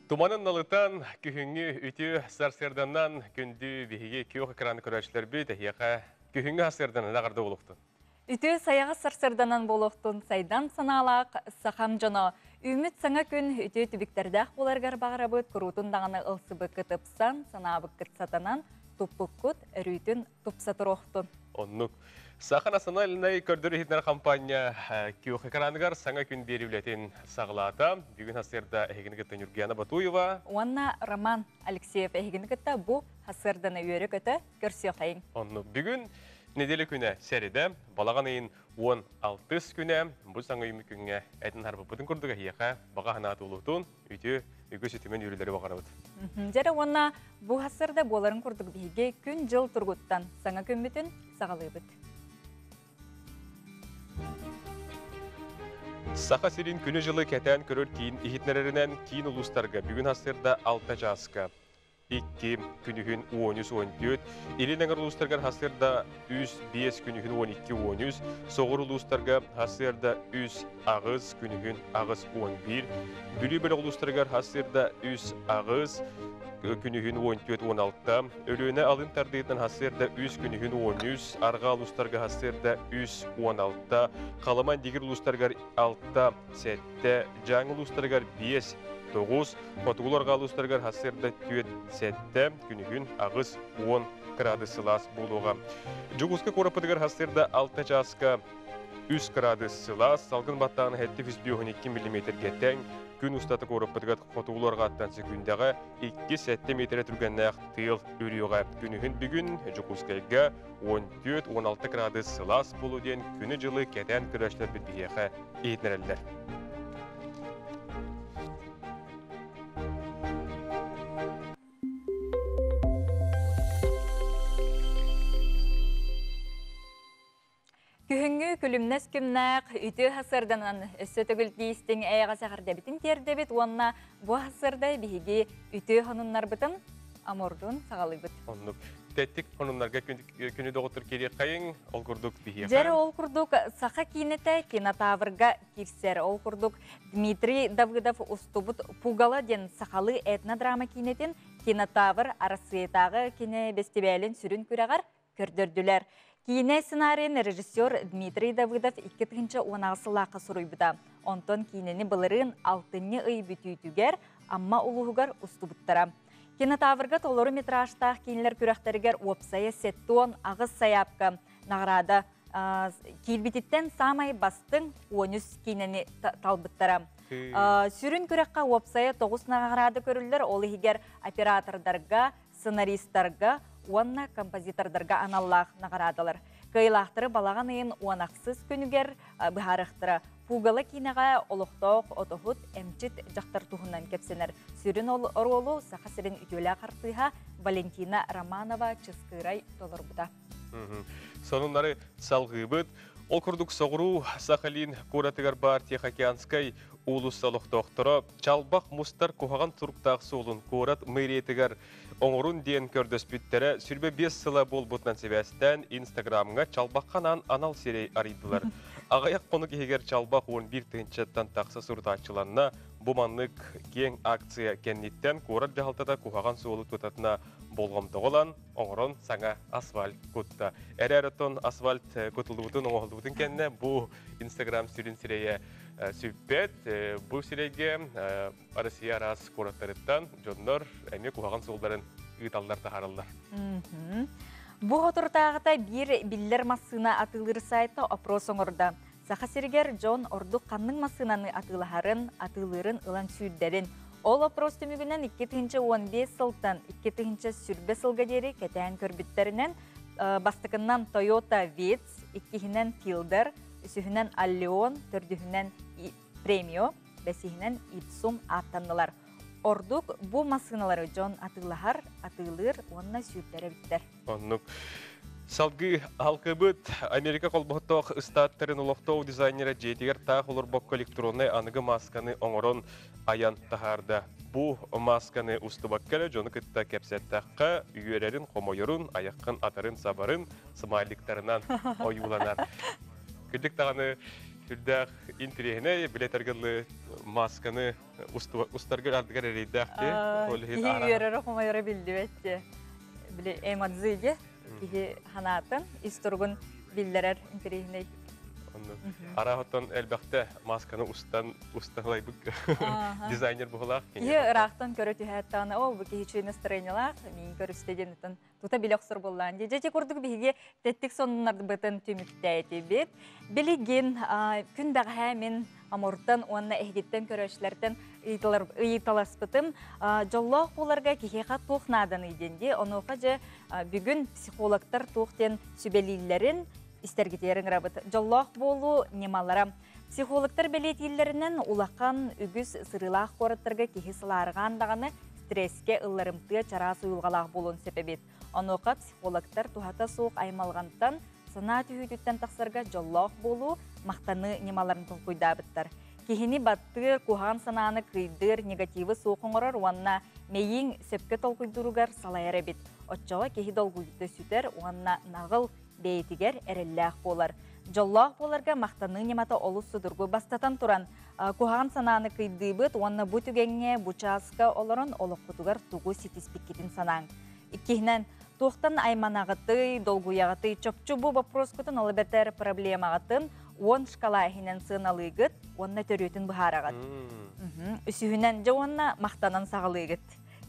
Туманын налытан, күһүҥҥү үтүө сарсыарданан күндү биһиги күөх экраны көрөөччүлэрбит эһиэхэ күһүҥҥү сарсыарданан эҕэрдэ буолуохтун. Үтүө сайаҕас сарсыарданан буолуохтун сайдан санаалаах сахам дьоно. Үүммүт саҥа күн үтүө түбүктэрдээх буоларыгар баҕарабыт, куруутун даҕаны ылсыбыккыт ыпсан, санаабыккыт сатанан, туппуккут өрүүтүн тупса туруохтун. Оннук. Саха национальнай көрдөр-иһитиннэрэр хампаанньа күөх экраныгар саҥа күн биэри үлэтин саҕалаата. Бүгүн сарсыарда эһигини кытта Нюргияна Батуева уонна Роман Алексеев эһигини кытта бу сарсыарданы үөрэ-көтө көрсүөххэйиҥ. Оннук. Бүгүн неделя күнэ сэридэ, балаҕан ыйын 16 күнэ бу саҥа үйүммүт күҥҥэ этин харбыппытын курдук эһиэхэ баҕа санаа туолуутун, үтүө үгүс үтүмэн үөрүүлэри баҕарабыт. Дьэрэ уонна бу сарсыарда буоларын курдук биһиги күн-дьыл тургуттан саҥа күммүтүн саҕалыыбыт. Саха сирин күнү-дьылы кэтээн көрөр киин иһитиннэрэринэн киин улуустарга бүгүн сарсыарда 6 чааска 2 күнүһүн 13-14, Илин эҥэр улуустарыгар сарсыарда 3-5 күнүһүн 12-13, Соҕуруу улуустарга сарсыарда 3-8 күнүһүн 8-11, Бүлүү бөлөх улуустарыгар сарсыарда 3-8 күнүһүн 14-16, Өлүөнэ алын тардыытынан сарсыарда 3 күнүһүн 13, Арҕаа улуустарга сарсыарда 3-16, Халыма Индигир улуустарыгар 6-7, Дьааҥы улуустарыгар 5, 9, Хотугулар улуустарыгар сарсыарда 4-7, күнүһүн 8-10 кыраадыс сылаас буолуоҕа. Дьокуускай куораппытыгар сарсыарда 6 чааска 3 кыраадыс сылаас, салгын баттааһына 752 миллиметргэ тэҥ, күн устата куораппытыгар хотугулуу арҕааттан секүндэҕэ 2-7 миэтэрэ түргэннээх тыал үрүөҕэ. Күнүһүн бүгүн Дьокуускайга 14-16 кыраадыс сылаас буолуо диэн күнү-дьылы кэтээн көрөөччүлэрбит биһиэхэ иһитиннэрэллэр. Күһүҥҥү күлүмнэс күмнээх үтүө сарсыарданан өссө төгүл тиистиҥ эйэҕэс эҕэрдэбитин тиэрдэбит уонна бу сарсыарда биһиги үтүө сонуннарбытын амордун саҕалыыбыт. Оннук. Тэттик сонуннарга күнү доҕоттор киириэххэйиҥ, ол курдук биһиэхэ. Дьэр ол курдук саха киинэтэ кинотаврга киирсэр. Ол курдук Дмитрий Давыдов устубут Пугало диэн сахалыы этнодрама киинэтин кинотавр Арассыыйатааҕы кинэ бэстибээлин сүрүн күрэҕэр көрдөрдүлэр. Киинэ сценарийын режиссер Дмитрий Давыдов 2018 сыллаахха суруйбута. Онтон киинэни былырыын алтынньы ый бүтүүтүгэр Амма улууһугар устубуттара. Кинотаврга толору метражтаах киинэлэр күрэхтэригэр уопсайа 78 сайаапка наҕараада киирбититтэн саамай бастыҥ 13 киинэни талбыттара. Сүрүн күрэххэ уопсайа 9 наҕараада көрүллэр, ол иһигэр оператордарга, сценаристарга уонна композитордарга аналлаах наҕараадалар. Кыайыылаахтары балаҕан ыйын 16 күнүгэр быһаарыахтара. Пугало киинэҕэ олохтоох отоһут, эмчит дьахтар туһунан кэпсэнэр. Сүрүн оруолу Саха сирин үтүөлээх артыыһа Валентина Романова Чыскыырай толорбута. Сонуннары салҕыыбыт. Ол курдук соҕуруу Сахалин куоратыгар баар Тихоокеанскай уулусса олохтоохторо чалбах мустар куһаҕан туруктаах суолун куорат мэриятыгар оҥорун диэн көрдөспүттэрэ 25 сыла буолбутунан сибээстээн Инстаграмҥа чалбахха анаан анал сирэй арыйдылар. Аҕыйах хонук иһигэр чалбах 11 тыһыынчаттан тахса сурутааччыланна. Бу маннык киэҥ акция кэнниттэн куорат дьаһалтата куһаҕан суолу тутатына болҕомтоҕо ылан, оҥорон саҥа асфальт кутта. Эрээр оттон асфальт кутуллубутун, оҥоһуллубутун кэннэ бу Инстаграм сүрүн сирэйэ сүппэт. Бу сирэйгэ Россия араас куораттарыттан дьоннор эмиэ куһаҕан суолларын ыыталлар, таһаараллар. Бу соторутааҕыта биир биллэр массыына атыылыыр сайта опрос оҥордо. Саха сиригэр дьон ордук ханнык массыынаны атыылаһарын, атыылыырын ылан сүүрдэрин, ол опрос түмүгүнэн 2015 сылтан 2020 сылга диэри кэтээн көрбүттэринэн, бастакыннан Toyota Vitz, иккиһинэн Fielder, үсүһүнэн Allion, төрдүһүнэн Premio, бэсиһинэн Ipsum ааттаннылар. Ордук бу массыыналары дьон атыылаһар, атыылыыр уонна сүүрдэр эбиттэр. Оннук. Салгыы алкыбыт Америка холбоһуттаах ыстааттарын олохтоох дизайнера дьиэтигэр таах олорбокко электроннай аныгы маасканы оҥорон айан таһаарда. Бу маасканы устубакка эрэ дьону кытта кэпсэттэххэ, үөрэрин, хомойорун, айаххын атарын, сабарын смайликтарынан ойууланар. Кырдьык даҕаны. Сүрдээх интириэһинэй, билетергылы масканы устаргыр ардыгар эрэйдээх ди. Киһи үөрэрэ хомойоро биллибэт ди. Били эмодзи киһи ханаатын ис туругун биллэрэр интириэһинэй. Араһыттан элбэхтэ масканы устан усталайбыт дизайнер буһулаах. Киһи ыраахтан көрө түһээттаҕына, о, бу киһи үчүгэй настроениялаах, миин көрүстэ диэн тута билэ охсор буоллаан. Дьэ, курдук биһиги тэттик сонуннарбытын түмүктээтибит. Билигин күн бэҕэһээ мин Амуртан уонна эһигиттэн көрөөччүлэртэн ыйыталаспытым. Дьоллоох буоларга киһиэхэ туох нааданый диэн дии. Онуоха дьэ бүгүн психологтар туох диэн сүбэлииллэрин истэргитигэр ыҥырабыт. Дьоллоох буолуу ньымалара. Психологтар бэлиэтииллэринэн улахан үгүс сырыылаах куораттарга киһи сылаарҕаан даҕаны стресскэ ылларымтыа чараас уйулҕалаах буолуон сөп эбит. Онуоха психологтар туһата суох аймалҕантан, санаа түһүүтүттэн тахсарга дьоллоох буолуу, махтаныы ньымаларын толкуйдаабыттар. Киһини баттыыр, куһаҕан санааны кыйдыыр, негативы суох оҥорор уонна мэйииҥ сөпкө толкуйдууругар салайар эбит. Оччоҕо киһи долгуйуута сүтэр уонна наҕыл, бэйэтигэр эрэллээх буолар. Дьоллоох буоларга махтаныы ньымата олус судургу. Бастатан туран, куһаҕан санааны кыйдыыбыт уонна бу түгэҥҥэ, бу чааска олорон олоххутугар тугу ситиспиккитин санааҥ. Иккиһинэн, туохтан айманаҕытый, долгуйаҕытый, чопчу бу боппуруоскутун ол эбэтэр проблемаҕытын 10 шкала иһинэн сыаналыыгыт уонна төрүөтүн быһаараҕыт. Үсүһүнэн, дьэ уонна махтанан саҕалыыгыт.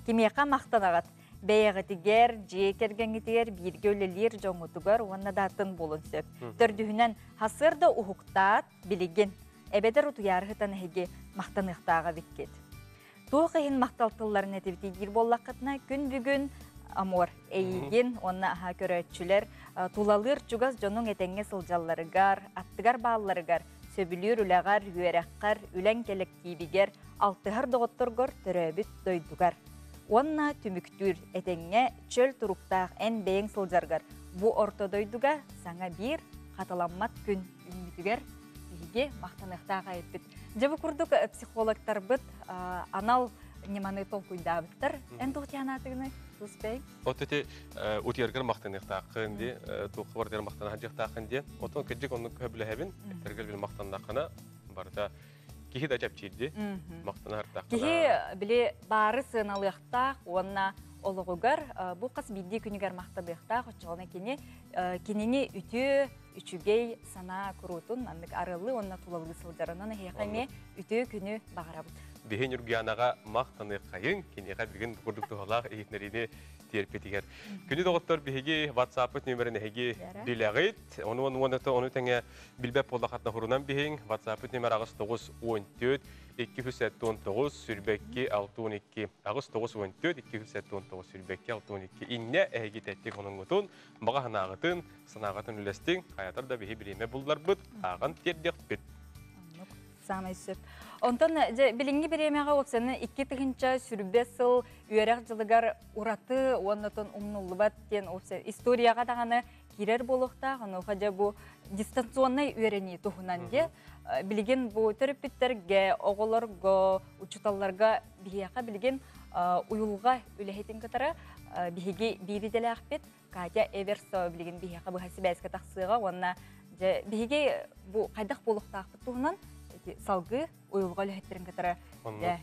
Кимиэхэ махтанаҕыт? Бэйэҕитигэр, дьиэ кэргэҥҥитигэр, бииргэ үлэлиир дьоҥҥутугар уонна да атын буолуон сөп. Төрдүһүнэн, сарсыарда уһуктаат, билигин, эбэтэр утуйаары сытан эһиги махтаныахтаах эбиккит. Туох иһин махтал тылларын этибитий диир буоллаххытына, күн бүгүн Амор, эйигин уонна аһа көрөөччүлэр тулалыыр чугас дьонуҥ этэҥҥэ сылдьалларыгар, аттыгар баалларыгар, сөбүлүүр үлэҕэр, үөрэххэр, үлэҥ кэлэктиибигэр, алтыһар доҕотторгор, төрөөбүт дойдугар. Уонна түмүктүүр этэҥҥэ чөл туруктаах эн бэйэҥ сылдьаргар бу орто дойдуга саҥа биир хатыламмат күн үүммүтүгэр биһиги махтаныахтаах эбиппит. Дьэ бу курдук психологтарбыт анал ньыманы толкуйдаабыттар. Эн туох диэханаатыгыный тус бэй? От ити утуйаргар махтаныахтааххын ди, туохха барытыгар махтана сылдьыахтааххын диэн. Отон кырдьык оннук сөбүлэһэбин. Этэргэр били махтаннаххына барыта киһи да чэпчиирди махтана артааххына. Киһи били баары сыаналыахтаах уонна олоҕугар бу хас биирдии күнүгэр махтаныахтаах оччоҕуна кини кинини үтүө үчүгэй санаа куруутун маннык арыллыы уонна тулалыы сылдьарынан эһиэхэ эмиэ үтүө күнү баҕарабыт. Биһи Ньургуянаҕа махтаныаххайыҥ, киниэхэ бүгүн бу курдук туһалаах иһитиннэриини тиэрпитигэр. Күнү доҕоттор биһиги WhatsApp-пыт нүөмэрин эһиги билэҕит. Ону уонна ону тэҥэ билбэт буоллаххытына хурунан биһиҥ WhatsApp-пыт нүөмэр 8 9 14 279 22 62 8 9 14 279 22 62 иннэ эһиги тэттик онуҥҥутун баҕа санааҕытын санааҕытын үлэстиҥ хайатар да биһи бириэмэ булларбыт ааҕан тиэрдиэхпит. Саамай сөп. Онтон дьэ билиҥҥи бириэмэҕэ уопсайынан 2020 сыл үөрэх дьылыгар ураты уонна умнуллубат диэн уопсай историяҕа даҕаны киирэр буолуохтаах. Онуоха дьэ бу дистанционнай үөрэнии туһунан дьэ билигин бу төрөппүттэргэ, оҕолорго, учууталларга биһиэхэ билигин уйулҕа үлэһитин кытары биһиги биир идэлээхпит Катя Эверсова билигин биһиэхэ быһа сибээскэ тахсыаҕа уонна дьэ биһиги бу хайдах буолуохтаахпыт туһунан салгыы уйулҕа үлэһиттэрин кытары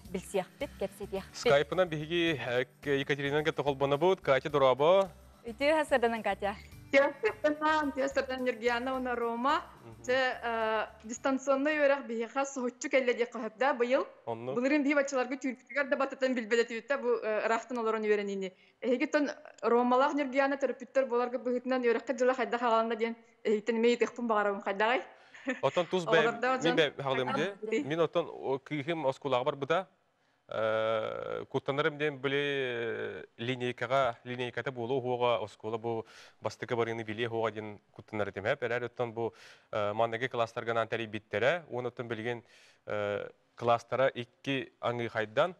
билсиэхпит, кэпсэтиэхпит. Скайпынан биһиги Екатеринаны кытта холбонобут. Катя, дорообо. Үтүө сарданан, Катя. Үтүө сардан, Ньургуяна уонна Рома. Дьэ, дистанционнай үөрэх биһиэхэ соһуччу кэллэ диэххэ сөп да быйыл. Былырыын биһи баччаларга түүрбүтүгэр да батытан билбэт этибит да бу ыраахтан олорон үөрэниини. Эһигиттэн Ромалаах Ньургуяна төрөппүттэр буоларга быһыытынан үөрэххэ дьыла хайдах аҕаланна диэн эһигиттэн эмиэ ыйытыахпын баҕарабын хайдаҕай? Оттон тус бэйэм мин бэйэм хаалыам дии. Мин оттон кыыһым оскуолаҕа барбыта. Куттанарым диэн били линейкаҕа линейката буолуо уһуоҕа оскуола бу бастакы барыыны билиэ уһуоҕа диэн куттанар этим эп эрээр оттон бу манныгы класстарга анаан тэрийбиттэрэ уонна оттон билигин класстара икки аҥыы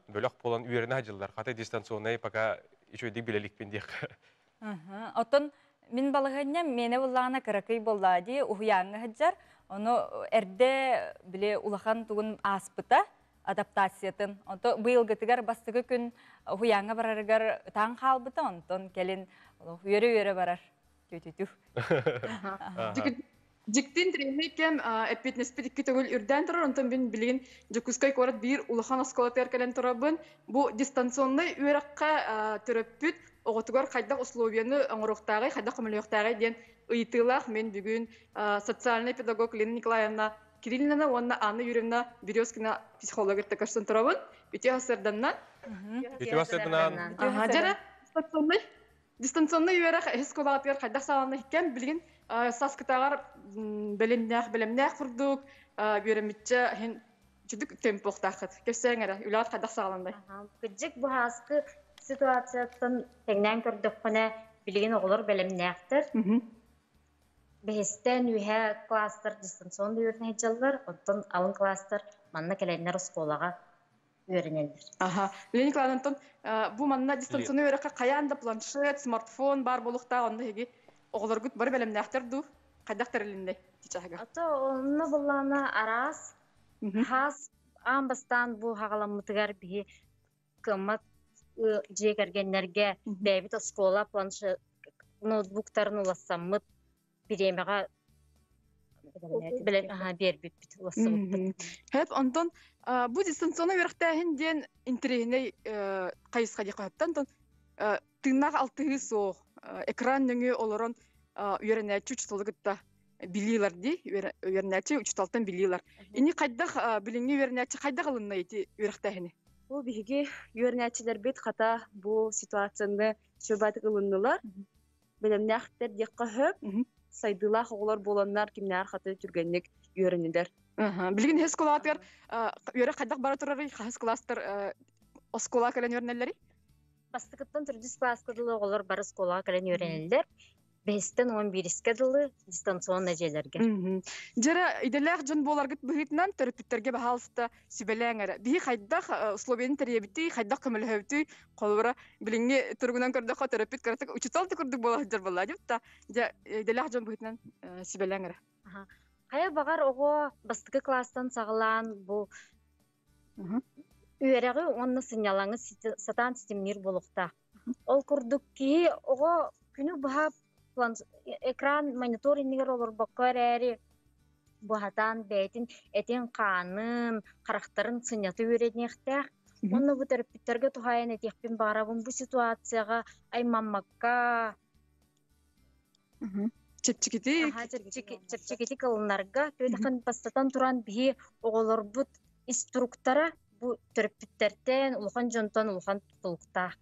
бөлөх буолан үөрэнэ сылдьаллар. Хата дистанционнай пока үчүгэйдик билэ иликпин диэххэ. Оттон мин балаһыанньам миэнэ буллаҕына кыракый буоллаа дии уһуйааҥҥа сылдьар. Ону эрдэ били улахан тугун ааспыта адаптациятын. Онто быйылгытыгар бастакы күн уһуйааҥҥа барарыгар ытаан хаалбыта, онтон кэлин үөрэ-үөрэ барар. Тү-тү-тү. Дьиктин тренер кэм эппиэтинэспит икки төгүл үрдээн турар, онтон мин билигин Дьокуускай куорат биир улахан оскуолатыгар кэлэн турабын. Бу дистанционнай үөрэххэ төрөппүт оҕотугар хайдах условияны оҥоруохтааҕый, хайдах көмөлөһүөхтээҕий диэн ыйытыылаах мен бүгүн социальный педагог Лена Николаевна Кириллина уонна Анна Юрьевна Березкина психологы кытта көрсөн турабын. Үтүө сарсыарданнан. Үтүө сарсыарданан. Дьэрэ, дистанционный Дистанционнай үөрэх эһис кулаатыгар хайдах саҕаланна иккэн билигин саскытааҕар бэлэмнээх бэлэмнээх курдук үөрэммитчэ иһин чүдүк темпуохтааххыт. Кэпсээҥ эрэ, үлэҕит хайдах саҕаланнай? Кырдьык бу ааскы ситуацияттан тэҥнээн көрдөххүнэ, билигин оҕолор бэлэмнээхтэр. Бэһистэн үөһэ класстар дистанционно үөрэнэ сылдьаллар, оттон алын класстар манна кэлэннэр оскуолаҕа үөрэнэллэр. Аха. Лена Николаевна, онтон бу манна дистанционнай үөрэххэ хайаан да планшет, смартфон баар буолуохтаах, онно эһиги оҕолоргут бары бэлэмнээхтэр дуу? Хайдах тэрилиннэй чычааһыга? Ото онно буллаана араас хаас аан бастаан бу хаҕаламмытыгар биһи кыаммат дьиэ кэргэннэргэ бэйэбит оскуола планшет ноутбуктарын улассаммыт бириэмэҕэ биэрбиппит улассыбыппыт. Хэп онтон бу дистанционнай үөрэхтээһин диэн интэриэһинэй хайысха диэххэ сөптөн онтон тыыннаах алтыһыы суох экран нөҥүө олорон үөрэнээччи учууталы кытта билиилэр дии үөрэнээччи учууталтан билиилэр. Ини хайдах билиҥҥи үөрэнээччи хайдах ылынна ити үөрэхтээһини? Бу биһиги үөрэнээччилэрбит хата бу ситуацияны сүбэтик ылыннылар. Бэлэмнээхтэр диэххэ сөп. Сайдыылаах оҕолор буоланнар кимнээх хаты түргэнник үөрэнилэр. Билигин үһүс кылаатыгар үөрэх хайдах бара турарый? Хаһыс кылаастар оскуола кэлэн үөрэнэллэрий? Бастакыттан төрдүс кылааска дылы оҕолор бары оскуолаҕа кэлэн үөрэнэллэр. Бэһистэн 11-искэ дылы дистанционно дьиэлэргэ. Дьэрэ, идэлээх дьон буоларгыт быһыытынан төрөппүттэргэ баһаалыста сүбэлээҥ эрэ. Биһи хайдах условияны тэрийэбитий, хайдах көмөлөһөбүтүй? Холобура, билиҥҥи туругунан көрдөххө төрөппүт кыратык учуутал да курдук буола сылдьар буолла дии да. Дьэ, идэлээх дьон быһыытынан сүбэлээҥ эрэ. Хайа баҕар оҕо бастакы класстан саҕалаан бу үөрэҕи уонна сынньалаҥы сатаан ситимниир буолуохтаах. Ол курдук киһи оҕо күнү быһа экран монитор иннигэр олорбокко эрээри быһатаан бэйэтин этин-хаанын, харахтарын сынньата үөрэниэхтээх. Уонна бу төрөппүттэргэ туһаайан этиэхпин баҕарабын бу ситуацияҕа аймаммакка Чэпчэкитик. Чэпчэкитик ылынарга түөтэхэн бастатан туран биһи оҕолорбут ис туруктара бу төрөппүттэртэн улахан дьонтон улахан тутулуктаах.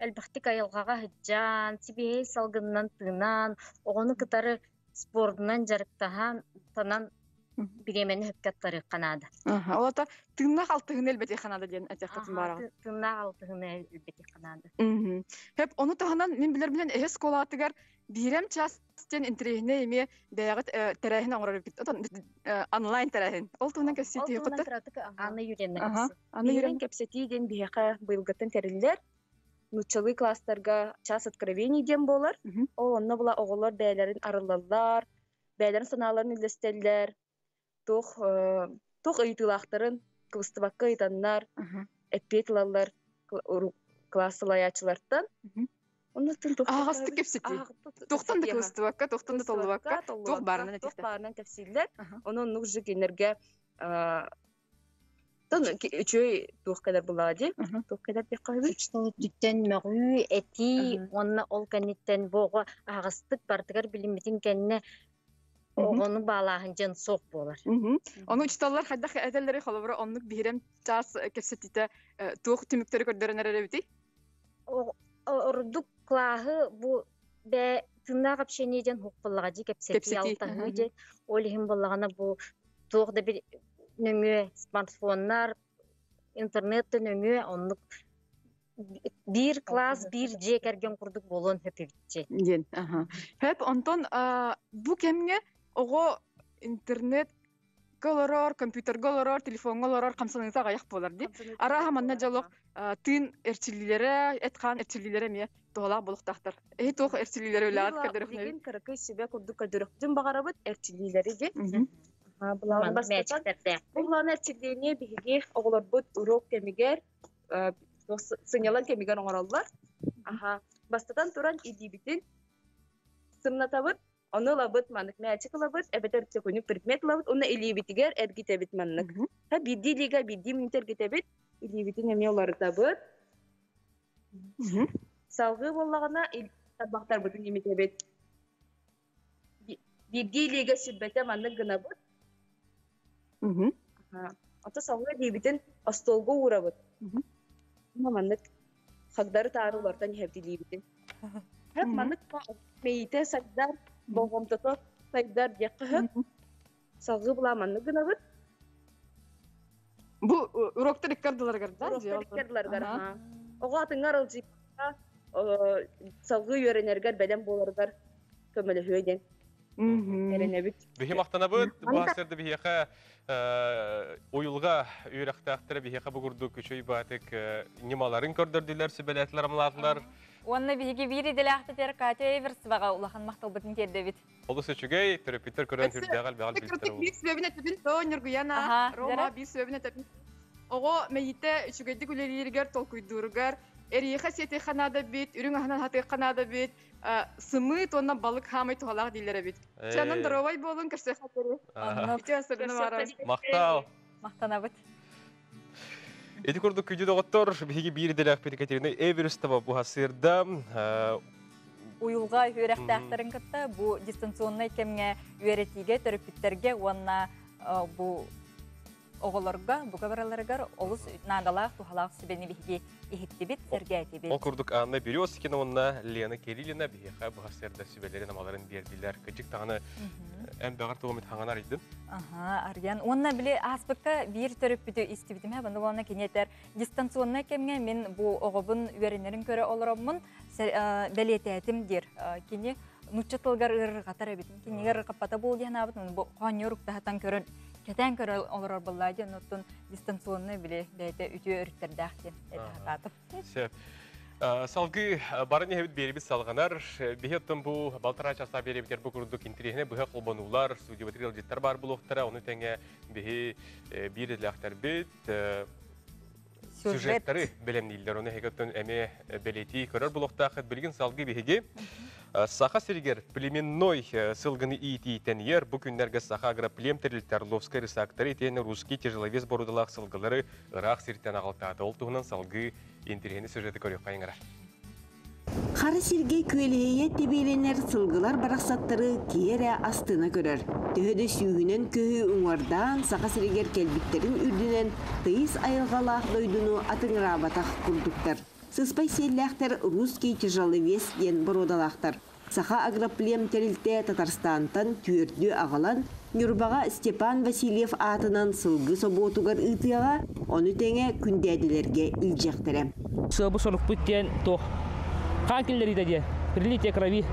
Элбэхтик айылҕаҕа сылдьан, сибиэһэй салгынынан тыынан, оҕону кытары спордунан дьарыктаһан, танан бириэмэни сөпкө аттарыахха наада. Ол ата тыыннаах алтыһыны элбэтиэххэ наада диэн этиэххитин баараҕын. Тыыннаах алтыһыны элбэтиэххэ наада. Хэп ону таһынан мин билэрбинэн эһэ оскуолатыгар биирем час диэн интэриэһинэй эмиэ бэйэҕит тэрээһин оҥорор эбиккит. Отон онлайн тэрээһин. Ол туһунан кэпсии түһүөххүт. Анна Юрьевна Анна Юрьевна кэпсэтии диэн биһиэхэ быйылгыттан тэриллэр. Нууччалыы класстарга час откровений диэн буолар. Ол онно була оҕолор бэйэлэрин арыллаллар, бэйэлэрин санааларын үллэстэллэр, туох туох ыйытыылаахтарын кыбыстыбакка ыйытаннар, эппиэт ылаллар класс салайааччылартан. Аһаҕастык кэпсэтии. Туохтан да кыбыстыбакка, туохтан да толлубакка, туох баарынан туох баарынан кэпсииллэр. Ону оннук же кинилэргэ Тон үчүгэй туох кэлэр булаа дии. Туох кэлэр диэххэ үһү? Үчүгэй мөҕүү, этии уонна ол кэнниттэн бу оҕо аһаҕастык барытыгар билиммитин кэннэ оҕону баалааһын дьэн суох буолар. Ону учууталлар хайдах этэллэрий холобура оннук биһирэм чаас кэпсэтиитэ туох түмүктэри көрдөрөн эрэр эбитий? Ордук клааһы бу бээ тыыннаах общение диэн хук буоллаҕа дии кэпсэтии алтаһыы диэн ол иһин буоллаҕына бу туох да бир нөҥүө смартфоннар интернет да нөҥүө оннук биир класс биир дьиэ кэргэн курдук буолуон сөп эбитчи диэн аха хэп онтон бу кэмҥэ оҕо интернет олорор, компьютерга олорор, телефоҥҥа олорор хамсаныыта аҕыйах буолар дии. Арааһа манна дьолох тыын эрчиллиилэрэ, эт-хаан эрчиллиилэрэ эмиэ туһалаах буолуохтаахтар. Эһи туох эрчиллиилэри үлэҕит көрдөрөхнөбүт? Билигин кыракый сүбэ курдук көрдөрөхпүтүн баҕарабыт эрчиллиилэри дии. Былаан эрчиллиини биһиги оҕолорбут уруок кэмигэр сынньалаҥ кэмигэр оҥороллор. Аха, бастатан туран илиибитин сымнатабыт. Ону ылабыт, маннык мээчик ылабыт, эбэтэр төкүнүк предмет ылабыт, уонна илиибитигэр эргитэбит маннык. Ха биирдии илиигэ биирдии мүнүүтэ эргитэбит, илиибитин эмиэ уларытабыт. Салгыы буоллаҕына, тарбахтарбытын имитэбит. Биирдии илиигэ сүрбэтэ маннык гынабыт. Ото салгыы илиибитин остуолга уурабыт. Маннык хагдары таары улартан иһэбит илиибитин. Маннык мэйиитэ сайдар, болҕомтото сайдар диэххэ сөп. Салгыы булаа маннык гынабыт. Бу уроктар иккардыларыгар да? Уроктар иккардыларыгар, аха. Оҕо атыҥҥа аралдьыйбакка, салгыы үөрэнэргэр бэлэм буоларыгар көмөлөһүө диэн эрэнэбит. Биһи махтанабыт, бу сырды биһиэхэ уйулга үөрэхтээхтэрэ биһиэхэ бу курдук үчүгэй баатык ньымаларын көрдөрдүлэр, сүбэлээтилэр, амлаатылар. Уонна биһиги биир идэлээхтитэр Катя Эверсваҕа улахан махталбытын тиэрдэбит. Олус үчүгэй, төрөппүттэр көрөн сүрдээх элбэҕи билбиттэр. Биир сүбэбин этэбин, то Ньургуяна, Рома биир сүбэбин этэбин. Оҕо мэйиитэ үчүгэйдик үлэлииригэр, толкуйдууругар, эриэхэ сиэтиэххэ наада бит, үрүҥ аһынан аһатыахха наада бит, сымыыт уонна балык хаамай туһалаах дииллэр эбит. Чанан доруобай буолун, көрсүөххэ диэри. Махтал. Махтанабыт. Ити курдук күндү доҕоттор, биһиги биир идэлээхпит Екатерина Эверстова буһасырда. Уйулҕа үөрэхтээхтэрин кытта бу дистанционнай кэмҥэ үөрэтиигэ төрөппүттэргэ уонна бу оҕолорго бука бараларыгар олус наадалаах, туһалаах сүбэни биһиги иһиттибит, сэргээтибит. Ол курдук Анна Березкина уонна Лена Кириллина биһиэхэ быһасырда сүбэлэрин амаларын биэрдилэр. Кыдьык даҕаны эн бэҕэр тугу хаҥан арыйдын? Аха, арыйан. Уонна били ааспыкка биир төрөппүтү истибитим һэ, буолна кини этэр дистанционнай кэмҥэ мин бу оҕобун үөрэнэрин көрө олороммун бэлиэтээтим диир. Кини нуучча тылыгар ыарырҕатар эбит. Кинигэр ыарырҕаппата буол диэн аабыт, бу хоонньуур уктаһатан көрөн кэтээн көрө олорор буоллаа диэн, оттон дистанционный били бэйэтэ үтүө өрүттэрдээх диэн этэ сатаатым. Сөп. Салгыы барын иһэбит биэрибит салҕанар. Биһи оттон бу балтараа часа биэрибитер бу курдук интириэһинэ быһа холбонуулар, студиябытыгар ыалдьыттар баар булуохтара. Ону тэҥэ биһи биир идэлээхтэрбит сюжеттары бэлэмнииллэр. Ону эһиги оттон эмиэ бэлиэтии көрөр булуохтааххыт. Билигин салгыы биһиги Саха сиригэр племенной сылгыны иитии тэнийэр. Бу күннэргэ Саха агроплем тэрилтэ Орловскай рысактары итиэннэ русский тяжеловес боруодалаах сылгылары ыраах сиртэн аҕалтаата. Ол туһунан салгыы интэриэһинэй сюжеты көрүөххэ ыҥырар. Хара сиргэ күөлэһийэ тэбиэлэнэр сылгылар барахсаттары киһи эрэ астына көрөр. Төһө да сүүһүнэн көһү уҥуордаан Саха сиригэр кэлбиттэрин үрдүнэн тыйыс айылҕалаах дойдуну атыҥыраабатах курдуктар. Сыспай сиэллээхтэр русский тяжеловес диэн боруодалаахтар. Саха агроплем тэрилтэ Татарстантан түөрдү аҕалан, Ньурбаҕа Степан Васильев аатынан сылгы собуотугар ыытыаҕа, ону тэҥэ күндээдилэргэ илдьиэхтэрэ. Сыабы сорукпут диэн туох хаан киллэриитэ диэн прилитие крови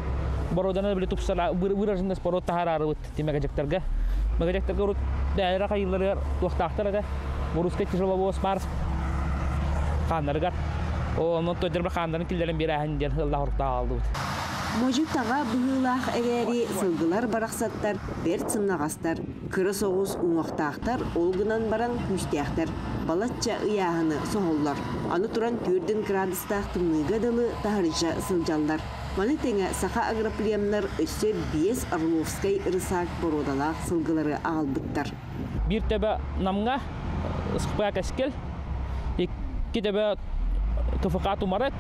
бороданы били тупсара выраженность пород таһаарарыбыт тимэгэдьэктэргэ мэгэдьэктэргэ урут бэйэлэрэ хайыыларыгар туохтаахтар этэ русский тяжеловоз Марс хааннарыгар онон тойдорбар хааннарын киллэрэн биэрээһин диэн ыаллаах оруктаах аҕаллыбыт. Модьу таҕа быһыылаах эрээри сылгылар барахсаттар бэрт сымнаҕастар, кыра соҕус уҥуохтаахтар, ол гынан баран күүстээхтэр, балачча ыйааһыны соһоллор. Аны туран 4 градустаах тымныыга дылы таһырдьа сылдьаллар. Маны тэҥэ саха агроплемнар өссө биэс Орловскай рысак боруодалаах сылгылары аҕалбыттар. Биир төбө Намҥа СХП Кэскил, икки төбө КФК Тумарык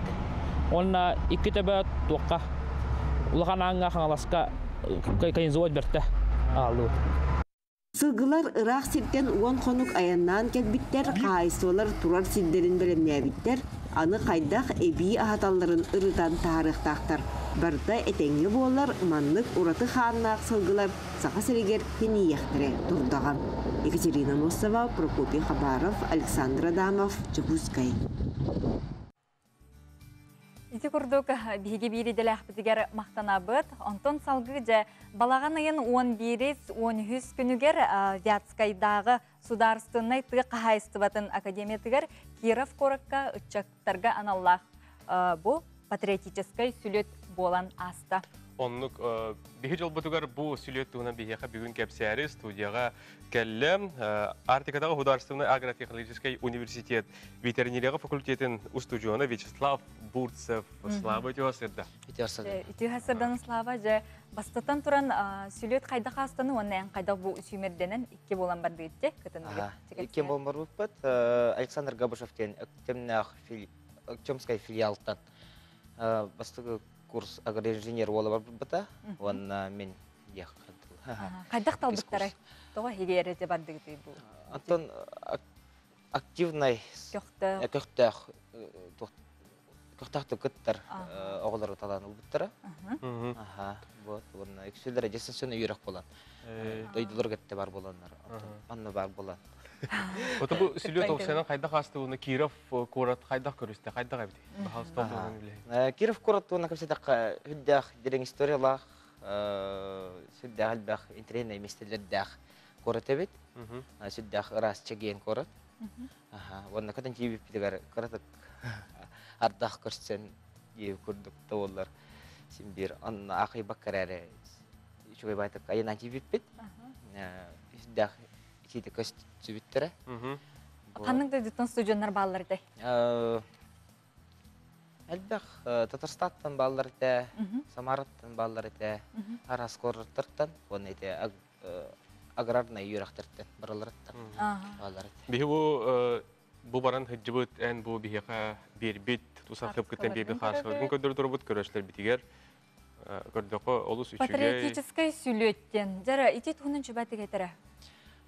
уонна икки төбө туохха Улахан Ааҥҥа Хаҥаласка конезовод бэртэ аҕаллыбыт. Сылгылар ыраах сиртэн уон хонук айаннаан кэлбиттэр, хаһаайыстыбалар турар сирдэрин бэлэмнээбиттэр, аны хайдах эбии аһаталларын ырытан таһаарыахтаахтар. Барыта этэҥҥэ буоллар, маннык ураты хааннаах сылгылар Саха сиригэр тэнийиэхтэрэ турдаҕа. Екатерина Носова, Прокопий Хабаров, Александр Адамов, Дьокуускай. Ити курдук биһиги биир идэлээхпитигэр махтанабыт. Онтон салгыы дьэ балаҕан ыйын 11-13 күнүгэр Вятскайдааҕы судаарыстыбаннай тыа хаһаайыстыбатын академиятыгар Киров куоракка ыччаттарга аналлаах бу патриотическай сүлүөт буолан ааста. Оннук биһи дьолбутугар бу сүлүөт туһунан биһиэхэ бүгүн кэпсээри студияҕа кэллэ. Арктикатааҕы художественнай агротехнологическай университет ветеринарияҕа факультетын устудьуона Вячеслав Бурцев. Слава үтүө сырда. Үтүө сырда. Үтүө сырдан Слава же бастатан туран сүлүөт хайдах астаны уонна эн хайдах бу сүүмэрдэнэн икки буолан бардыытте кытынныгы. Икки буолан барбыппыт. Александр Габышев диэн Өктөмнөөх Өктөмскай филиалтан бастакы курс агроинженер уола барбыта уонна мин диэх Хайдах талбыттарай? Тоҕо хигиэрэ те бардыгытый бу? Антон активнай көхтөөх көхтөөх көхтөөхтүк кыттар оҕолору талан ылбыттара. Аха, вот уонна үксүлэрэ дистанционный үөрэх буолан дойдулар кытта бар буоланнар онно бар буолан. Ото бу сүлүөт опсайынан хайдах аастыбыны Киров куорат хайдах көрүстэ, хайдах эбит? Баһаалыста туһунан үлэһит. Киров куорат туһунан кэпсэтэххэ сүрдээх дириҥ историялаах, сүрдээх элбэх интэриэһинэй миэстэлэрдээх куорат эбит. Сүрдээх ыраас чэгиэн куорат. Уонна кытын тиийбиппитигэр кыратык ардах көрсөн диэбит курдук да буоллар син биир онно аахайбакка эрээри үчүгэй баайтык айанан тиийбиппит. Сүрдээх итиитэ көстүбүттэрэ. Ханнык дойдуттан студеннар бааллар этэй? Элбэх Татарстаттан бааллар этэ, Самараттан бааллар этэ, араас куораттартан уонна ити аграрнай үөрэхтэртэн бараларыттан бааллар этэ. Биһи бу бу баран сылдьыбыт эн бу биһиэхэ биэрбит тусархыпкыттан биэрбит хаарсыбытын көрдөрө турбут көрөөччүлэрбитигэр көрдөххө олус үчүгэй. Патриотическай сүлүөттен. Жара ити туһунан чубатык этэрэ.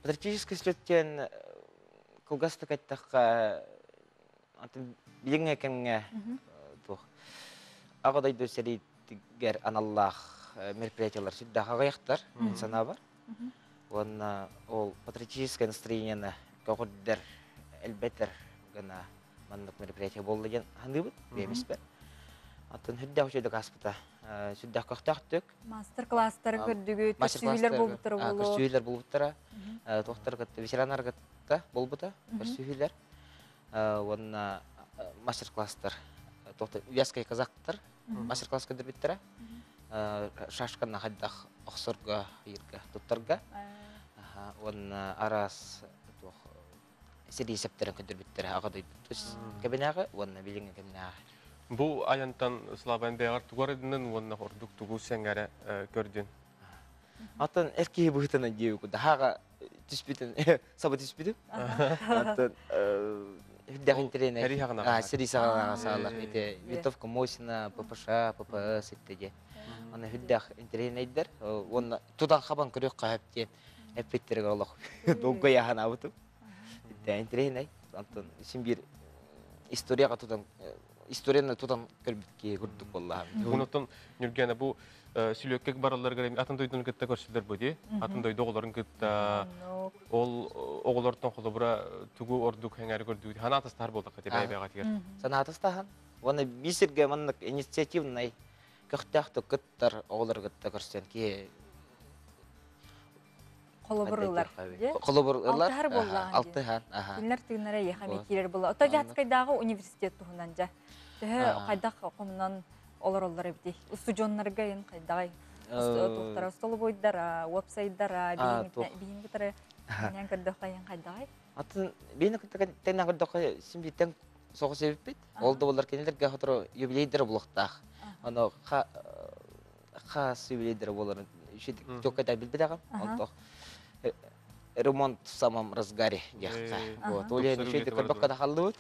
Патриотическай сүлүөттен кылгастык эттэххэ атын билиҥҥэ кэмҥэ туох аҕа дойду сэриитигэр аналлаах мероприятиялар сүрдээх аҕыйахтар мин санаабар. Уонна ол патриотическое настроениены көҕүрдэр, элбэтэр гына маннык мероприятие буолла диэн саныыбыт бэйэмиспэр. Атын сүрдээх үчүгэйдик ааспыта. Сүрдээх көхтөөхтүк. Мастер-класстары көрдүгүт, көрсүһүүлэр буолбуттара буолуо. Көрсүһүүлэр буолбуттара. Туохтар кытта ветераннар кытта буолбута көрсүһүүлэр. Уонна мастер-класстар туохта вязкай казактар мастер-класс көрдөрбүттэрэ. Шашканы хайдах охсорго, ыйырга, туттарга. Уонна араас туох сэрии сэптэрин көрдөрбүттэрэ аҕа дойду кэбинээҕи уонна билиҥҥи кэмнээҕи. Бу айантан Слава бэйэҕэр тугу арыйдынын уонна ордук тугу сэҥээрэ көрдүн? Атын эр киһи быһыытынан диэбит хаага түспүтүн саба түспүтүм. Атын үрдээх интэриэнэ. Сэрии саҕанаҕа саалар. Ити винтовка Мосина, ППШ, ППС итте Аны үрдээх интэриэнэйдэр уонна тутан хабан көрүөх хаһап диэн эппиттеригэр олох долгуйа санаабытым. Интэриэһинэй. Антон син биир историяҕа тутан историяны тутан көрбүт киһи курдук буоллаҕым. Онтон Нүргэнэ бу сүлүөккэ баралларыгар атын дойдуну кытта көрсүллэр бу дии. Атын дойду оҕолорун кытта ол оҕолортон холобура тугу ордук хэҥээри көрдүүт санаатастаһар буоллахха ти бэйэ-бэйэҕитигэр. Санаатастаһан. Уонна биир сиргэ маннык инициативнай көхтөөхтүк кыттар оҕолору кытта көрсөн киһи Холобур ылар. Холобур ылар. Алтыһар буоллаҕын. Алтыһар. Кинилэр тыыннара эйиэхэ эмиэ киирэр буолла. Ото Вятскайдааҕы университет туһунан дьэ. Төһө хайдах хомунан олороллор эбитий? Устудьуоннарга ин хайдаҕай? Туохтара столобуйдара, уопсайдара, биһин кытары нэн көрдөххө ин хайдаҕай? Атын биһини кытта тэннэн көрдөххө син бииртэн соҕус эбиппит. Ол да буоллар кинилэргэ сотору юбилейдара булуохтаах. Ону хас юбилейдара буоларын чоккайдар билбэтэҕим. Онтох ремонт в самом разгаре диэххэ. Вот, ол иһин үчүгэйдик көрбөккө да халлыбыт.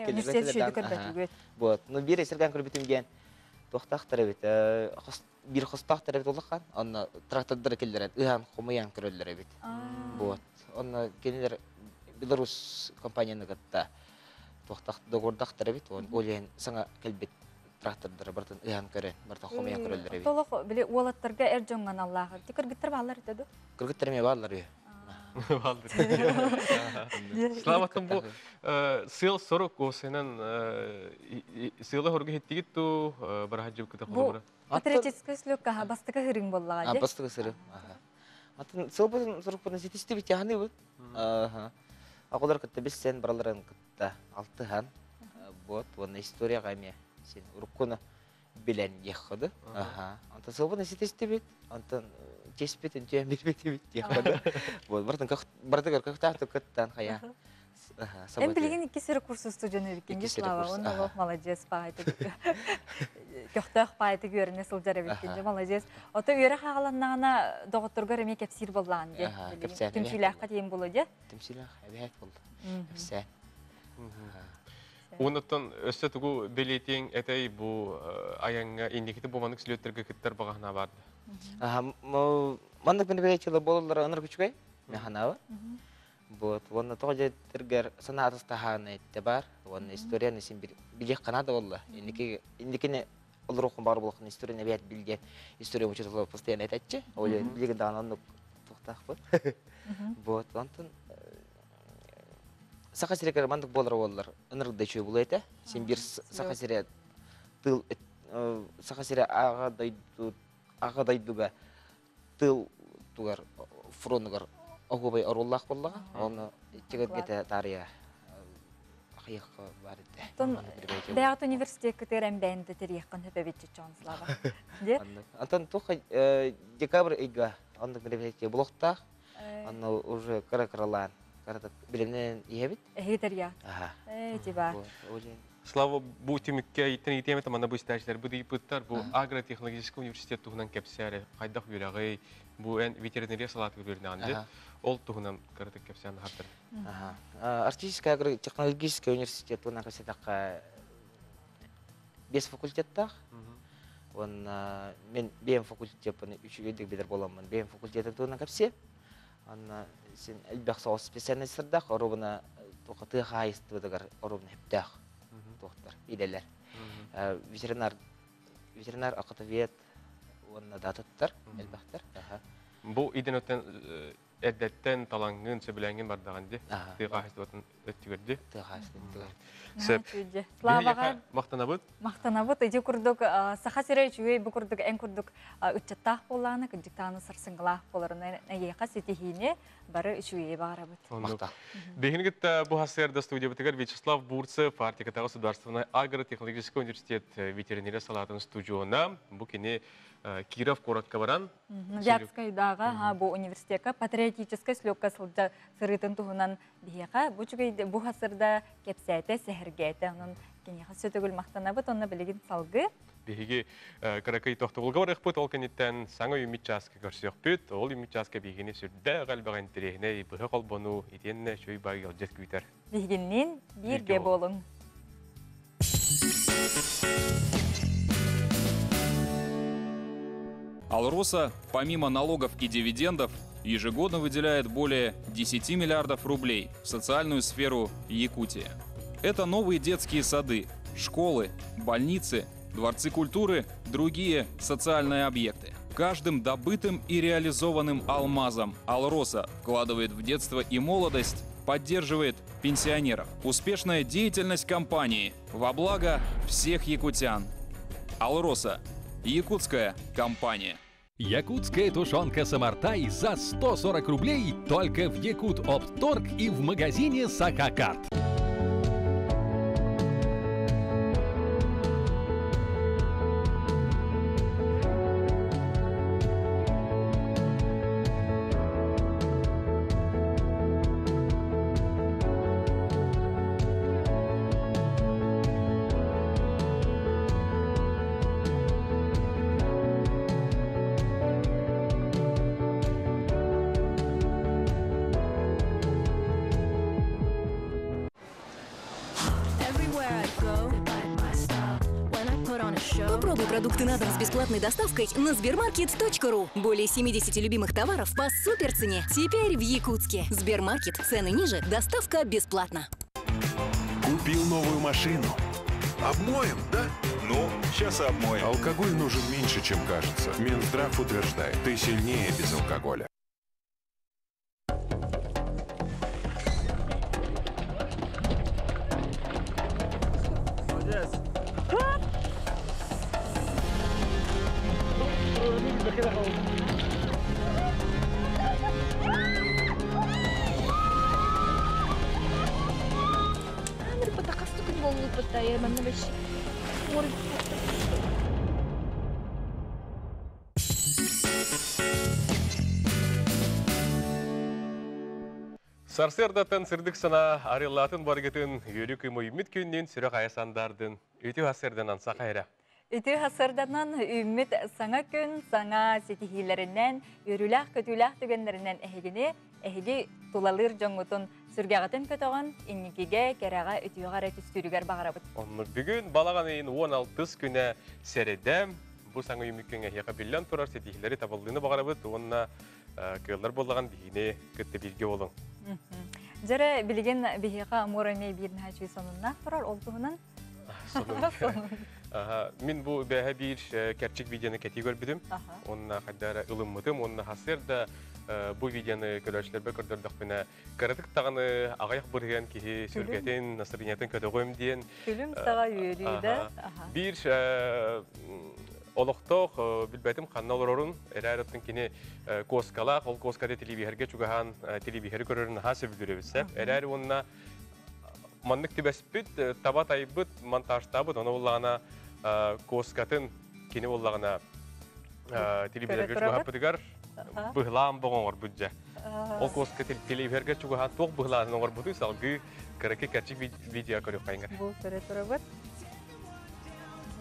Университет үчүгэйдик көрбөтүгүт. Вот, ну биир эсэргэн көрбүтүм диэн туохтаахтар эбит биир хостоохтор эбит улахан онно трактордары киллэрэн ыһан хомуйан көрөллөр эбит. Вот, онно кинилэр Беларусь компанияны кытта туохтах договордахтар эбит ол иһин саҥа кэлбит трактордары барытын ыһан көрөн барытын хомуйан көрөллөр эбит. Толох били уолаттарга эр дьоҥҥо аналлаах эбит. Кыргыттар бааллар этэ ду? Кыргыттар эмиэ бааллар үһү. Славаттан бу сыал сорук осынан сыала хорга хиттигит ту барахаджыбыкыта холобура. Патриотическай слёкка бастакы сырыҥ буоллаҕа дии. Бастакы сырым. Атын сылбытын сорукпутун ситистибит яханыбыт. Оҕолор кытта билсэн бараларын кытта алтыһан вот уонна историяҕа эмиэ син уруккуну Билен ехходы. Аха. Онтон сылбын ситистибит. Онтон чеспит үнтүөн билбитибит диэхходы. Вот бартын бартыгар көхтаах кыттан хая. Эн билигин икки сири курс студент эбиккин Слава, он олох молодец паайты. Көхтөөх паайты көрүнэ сылдьар эбиккин, молодец. Ото үөрэ хааланнаҕына доҕотторгор эмиэ кэпсиир боллаан дии. Түмсүүлээххэ тиийэн буолуо дии. Түмсүүлээх эбээт болду. Кэпсээн. Оннуттан өссө тугу билиэтиҥ этэй бу айаҥҥа инникити бу маннык сүлүөттэргэ кыттар баҕаһына барды? Маннык мероприятиялар буолаллара ынырык үчүгэй, механаабы. Вот, уонна тоҕо дьиэтергэр санаатыс таһааны этте бар, уонна историяны син билиэх канада болла. Инники инникини олоруоххун баар буолаххын историяны эбээт бил диэн история учуутала постоянно этэтчи. Ол билигин даҕаны оннук туохтаахпыт. Вот, онтон Саха сиригэр маннык буолар буоллар ынырык да үчүгэй буолуо этэ. Син биир Саха сирэ тыл Саха сирэ аҕа дойду аҕа дойдуга тыл тугар фронугар оһуобай оруоллаах буоллаҕа. Оны иччигэргэтэ таарыйа ахыйахха бар этэ. Тон бэйэҕит университеккытыгар эмбээн да тэрийэххин сөп эбит Чон Слава. Де? Антон туох декабрь ыйга оннук мероприятие булуохтаах. Онно уже кыра-кыралаан кыратык билимнэн иһэбит. Эһиги я. Э, тиба. Слава бу түмүккэ иттен итиэмэ манна бу истээчилэр бу дыйпыттар бу агротехнологический университет туһунан кэпсээри хайдах үөрэҕий бу эн ветеринария салаатыгар үөрэнэҕин ол туһунан кыратык кэпсээн аһартар. Арктический агротехнологический университет туһунан кэпсэтэххэ биэс факультеттаах. Уонна мен бэйэм факультеппын үчүгэйдик билэр буоламмын бэйэм факультетым туһунан кэпсиэм. Анна син элбэх соҕус специальностардаах, оруобуна туохха тыа хаһаайыстыбатыгар оруобуна сөптөөх туохтар идэлэр. Ветеринар ветеринар охотовед уонна датыттар элбэхтэр. Бу иден өттен эрдэттэн талаҥҥын, сөбүлээҥҥин бардаҕын дии. Тыа хаһаайыстыбатын өттүгэр дии. Тыа хаһаайыстыбатын өттүгэр. Сөп. Славаҕа махтанабыт. Махтанабыт. Ити курдук Саха сирэ үчүгэй бу курдук эн курдук ыччаттаах буоллаҕына, кырдьыктааны сарсыҥҥылаах буоларын эйиэхэ ситиһиини бары үчүгэйи баҕарабыт. Махтал. Биһигини кытта бу сарсыарда студиябытыгар Вячеслав Бурцев, Арктикатааҕы государственнай агротехнологическай университет ветеринария салаатын студиона. Бу кини Киров куоракка баран Вятскайдааҕы бу университекка патриотическай слёкка сылдьа сырыытын туһунан биһиэхэ бу үчүгэй бу хасырда кэпсээтэ, сэһэргээтэ. Онон киниэхэ сөтөгүл махтанабыт, онно билигин салгыы. Биһиги кыракый тохтобулга барыахпыт, ол кэнниттэн саҥа үүммүт чааска көрсүөхпүт. Ол үүммүт чааска биһигини сүрдээх элбэх интэриэһинэй быһа холбонуу итиэннэ үчүгэй баай ыалдьыт күүтэр. Биһигинниин бииргэ буолуҥ. Алроса, помимо налогов и дивидендов, ежегодно выделяет более 10 миллиардов рублей в социальную сферу Якутии. Это новые детские сады, школы, больницы, дворцы культуры, другие социальные объекты. Каждым добытым и реализованным алмазом Алроса вкладывает в детство и молодость, поддерживает пенсионеров. Успешная деятельность компании во благо всех якутян. Алроса. Якутская компания. Якутская тушенка «Самартай» за 140 рублей только в Якут Опторг и в магазине «Сахакарт». Попробуй продукты на дом с бесплатной доставкой на Сбермаркет.ру. Более 70 любимых товаров по суперцене. Теперь в Якутске. Сбермаркет. Цены ниже, доставка бесплатно. Купил новую машину. Обмоем, да? Ну, сейчас обмоем. Алкоголь нужен меньше, чем кажется. Минздрав утверждает, ты сильнее без алкоголя. Сарсыардаттан сырдык санаа арыаллаатын баргытын, үөрүү кыымы үүммүт күннүүн сүрэх айа сандаардын, үтүө сарсыарданан саха эрэ. Үтүө сарсыарданан үүммүт саҥа күн саҥа ситиһиилэринэн, үөрүүлээх-көтүүлээх түгэннэринэн эһигини, эһиги тулалыыр дьоҥҥутун сүргэҕитин көтөҕөн, инникигэ, кэрэҕэ, үтүөҕэ эрэ түстүүрүгэр баҕарабыт. Оннук бүгүн балаҕан ыйын 16 күнэ сэрэдэ. Бу саҥа үүммүт күҥҥэ эһиэхэ биллэн турар ситиһиилэри табыллыыны баҕарабыт уонна кыаллар буоллаҕын биһигини кытта бииргэ буолуҥ. Дьэрэ билигин биһиэхэ Амур эмиэ биир наһаа сонуннаах турар, ол туһунан Мин бу бэһэ биир кэрчик видеоны кэтии көрбүтүм. Онна хайдара ылыммытым, онна хасыр да бу видеоны көрөөччүлэрбэ көрдөрдөхпүнэ кыратык даҕаны аҕыйах бырыһыан киһи сүргэтин, настроениетын көтөҕүм диэн. Күлүм саҕа үөрүү да. Биир олохтоох билбэтим ханна олорорун, эрээр оттон кини куоскалаах, ол куоската телевизорга чугаһаан телевизоры көрөрүн наһаа сөбүлүүр эбит. Эрээр уонна маннык түбэспит, таба тайбыт, монтажтаабыт, ону буллаҕына куоскатын кини буллаҕына телевизорга чугаһаппытыгар быһылаан боҕ оҥорбут дьэ. Ол куоска телевизорга чугаһаан туох быһылаанын оҥорбутуй салгыы кыракый кэрчик видео көрүөххэйиҥ. Бу көрө турабыт.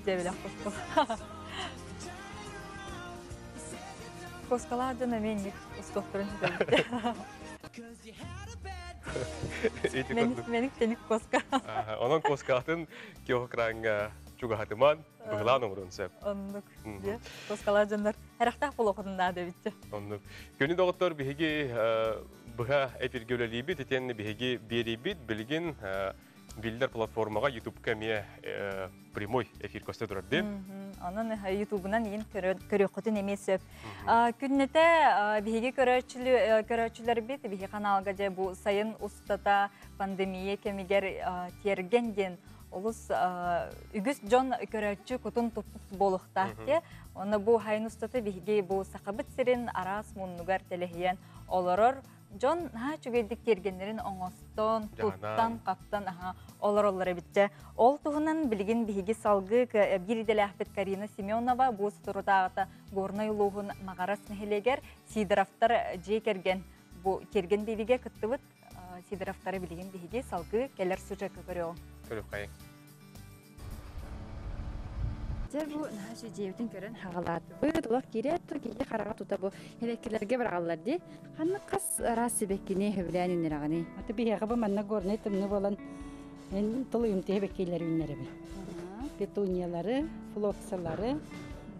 Дьэбилэх куска. Кускалаах дьон эмиэ инник устуохтарын сүтэрбит. Мэник тэник куска. Онон кускаатын киокраҥҥа чугаһатыман, быһылаан оҥорун сөп. Оннук. Кускалаах дьоннор Харахтаах буолуоххутун наада эбитчэ. Оннук. Күнү доҕоттор биһиги быһа эфиргэ үлэлиибит, итиэннэ биһиги биэрийбит билигин биллэр платформаҕа Ютубка эмиэ прямой эфир көстө турар дии. Онон Ютубунан иин көрүөххүтүн эмиэ сөп. Күннэтэ биһиги көрөөччүлэрбит биһи каналга дьэ бу сайын устата пандемия кэмигэр тиэргэн диэн олус үгүс дьон көрөөччү кутун туппут буолуохтаах те. Онно бу хайын устата биһиги бу Сахабыт сирин араас муннугар тэлэһийэн олорор дьон наһаа үчүгэйдик тиэргэннэрин оҥостон, туттан-хаптан аха олороллор эбитчэ. Ол туһунан билигин биһиги салгыы биир идэлээхпит Карина Семенова бу соторутааҕыта Горнай улууһун Маҕарас нэһилиэгэр Сидоровтар дьиэ кэргэн бу тиэргэн биэриигэ кыттыбыт Сидоровтары билигин биһиги салгыы кэлэр сюжекка көрүөҕүҥ. Көрүөххэйиҥ. Дьэ бу наһаа дьиэбитин көрөн хаҕалаатыбыт. Олох киирээт тур киһи хараҕа тута бу сибэккилэргэ быраҕаллар дии. Ханнык хас араас сибэккини сөбүлээн үүннэрэҕиний? Аты биһиэхэ бу манна горнай тымныы буолан мен тулуйумтуйа сибэккилэр үүннэрэбин. Петуниялары, флоксалары